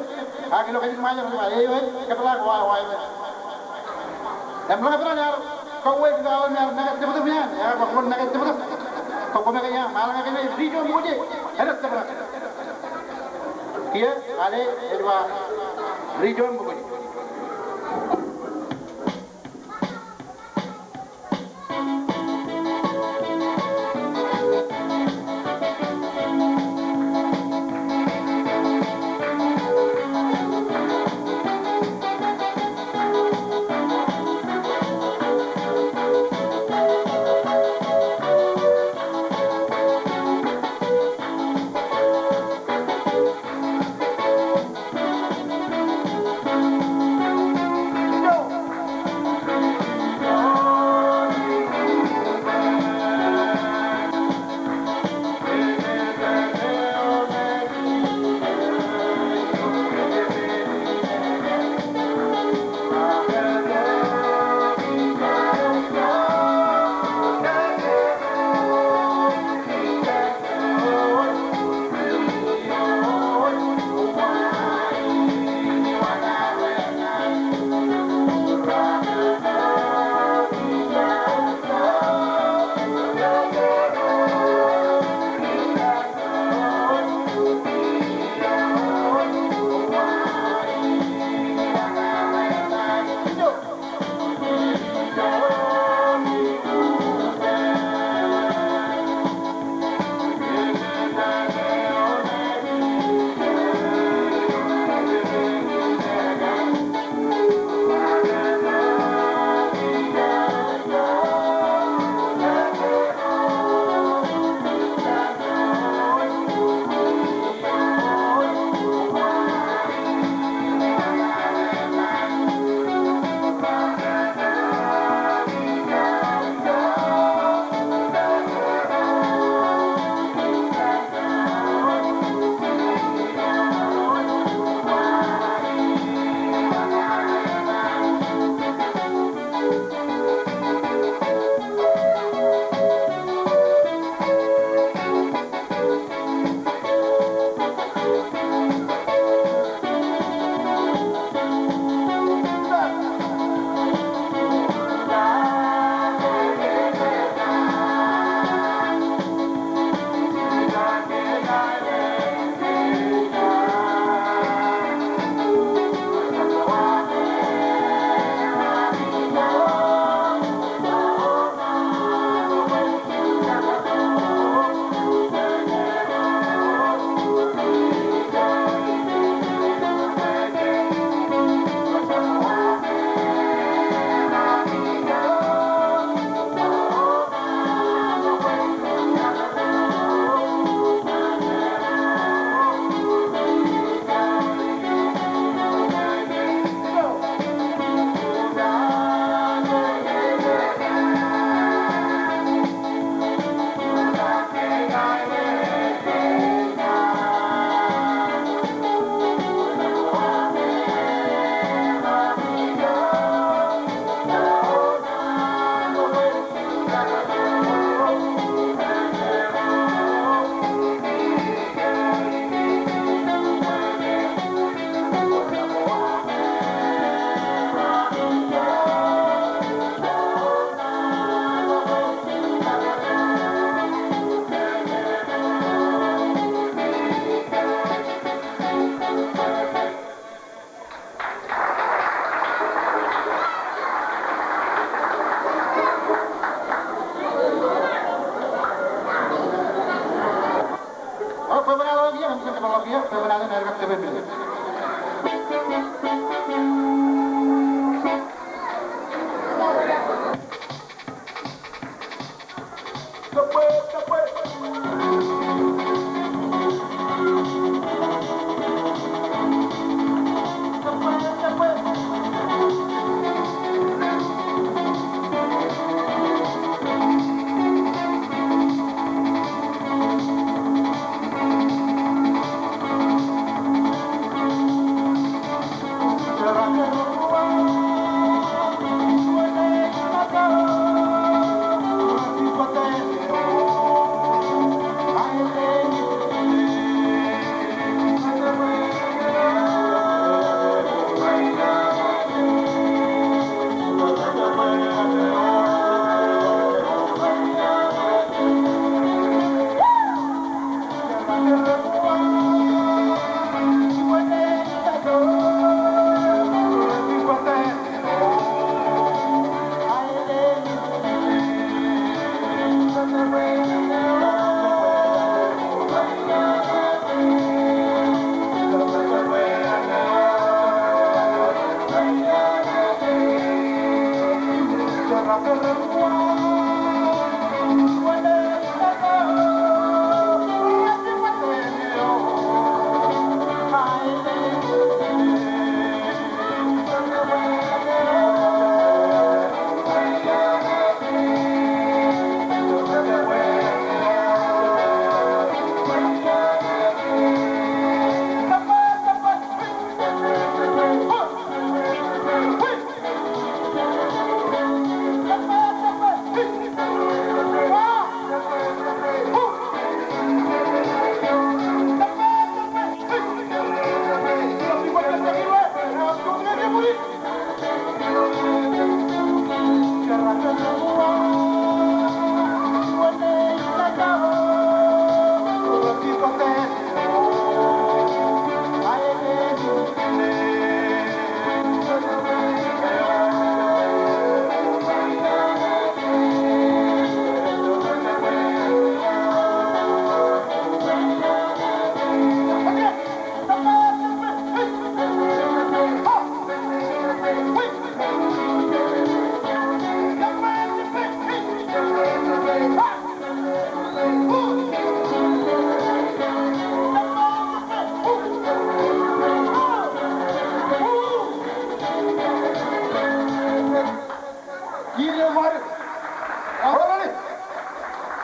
Ak ilo kajin ṃajeḷ, ej ba, eo ej kōtḷọk wa, wa ej pād. Im ḷọk peran ear kauwe likao im ear make tōptōp iaan, ear ba, kwōn make tōptōp. Kwō, kwō make iaan, ṃaḷañ ke ri Jōn Ṃukje, enaaj tōprak. Kiiō, ale, ej ba, ri Jōn Ṃukje.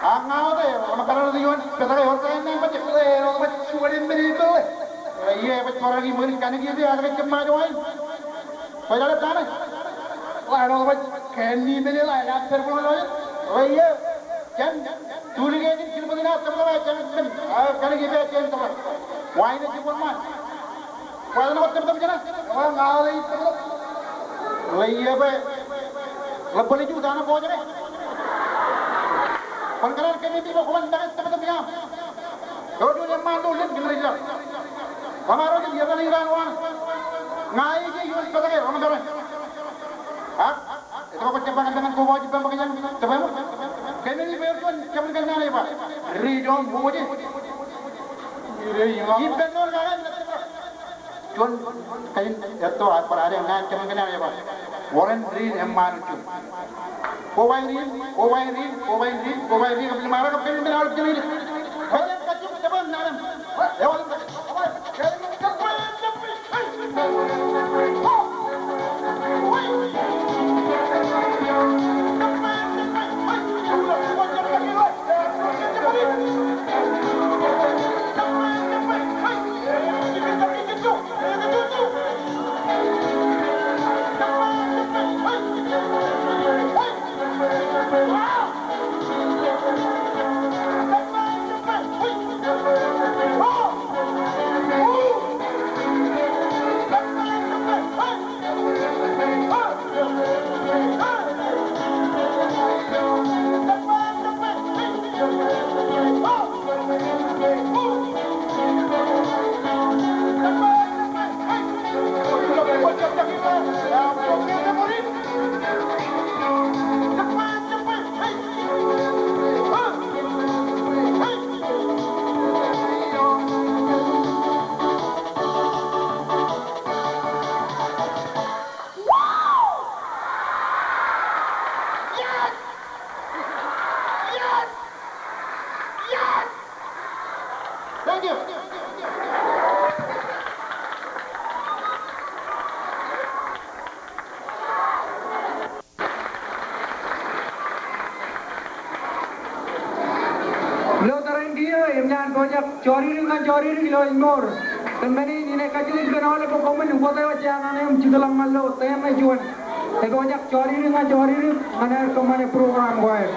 Ak ña wōt eo, eo rej kōṇaan ioon petōk eo rej kōṇaan baj, eo rej baj juon men eo ej. Eo ej baj barāinwōt kanooj eo ej, ak ej jab ṃaaj wāween. Baj ḷe tane. Ḷe eo rej baj kanooj men eo ej, ak ej pād bōlen ḷọjet. Eo ej, jān, tūlike jān, jilbōd in ad tōptōp, jān, jān, a, kanooj eo ej jān tōprak. Wāween ej jibwe ṃaan. Kwōj āinwōt tōptōp jān e? Eḷaññe aolep ej tōptōp. Ḷe eo bwe, ḷe bōlen juon tane bwe ejjab. Kwōn kōṇaan kōmij bwe kwōn make tōptōp iaan. Eo juon eṃṃaan ilo lōñ kōn rej ḷọk. Kwōmaroñ ej iien eo ej raan wāween. Ña ij ioon petōk eo, eo rej kōṇaan. Ak, etke kwōj jab ba ñan koba eo ej ba ṃōk jān tōprak eo? Kōmij bwe ewōr juon jabdewōt kōnnaan ej ba, ri joṃ wōj e. Ippān eo ej ba, juon kajin etto bar bar ñan jabdewōt kōnnaan ej ba, wōr en ri eṃṃaan juon. Koba in ri, koba in ri, koba in ri, koba in ri, kab limara kab kōmij men aolep jān ri. Kajin kajin jabdewōt kōnnaan eo. Eo ej ba, Jọdikdik ñan jọdikdik ilo āinmour. Kōn men in inaaj kajjitōk ippān aolep bwe koṃwin wōt eo ej eñin im jitḷọk ñan ilo tōre eo juon. Ekwe ejjab jọdikdik ñan jọdikdik ñan aer kōṃṃane program ko aer.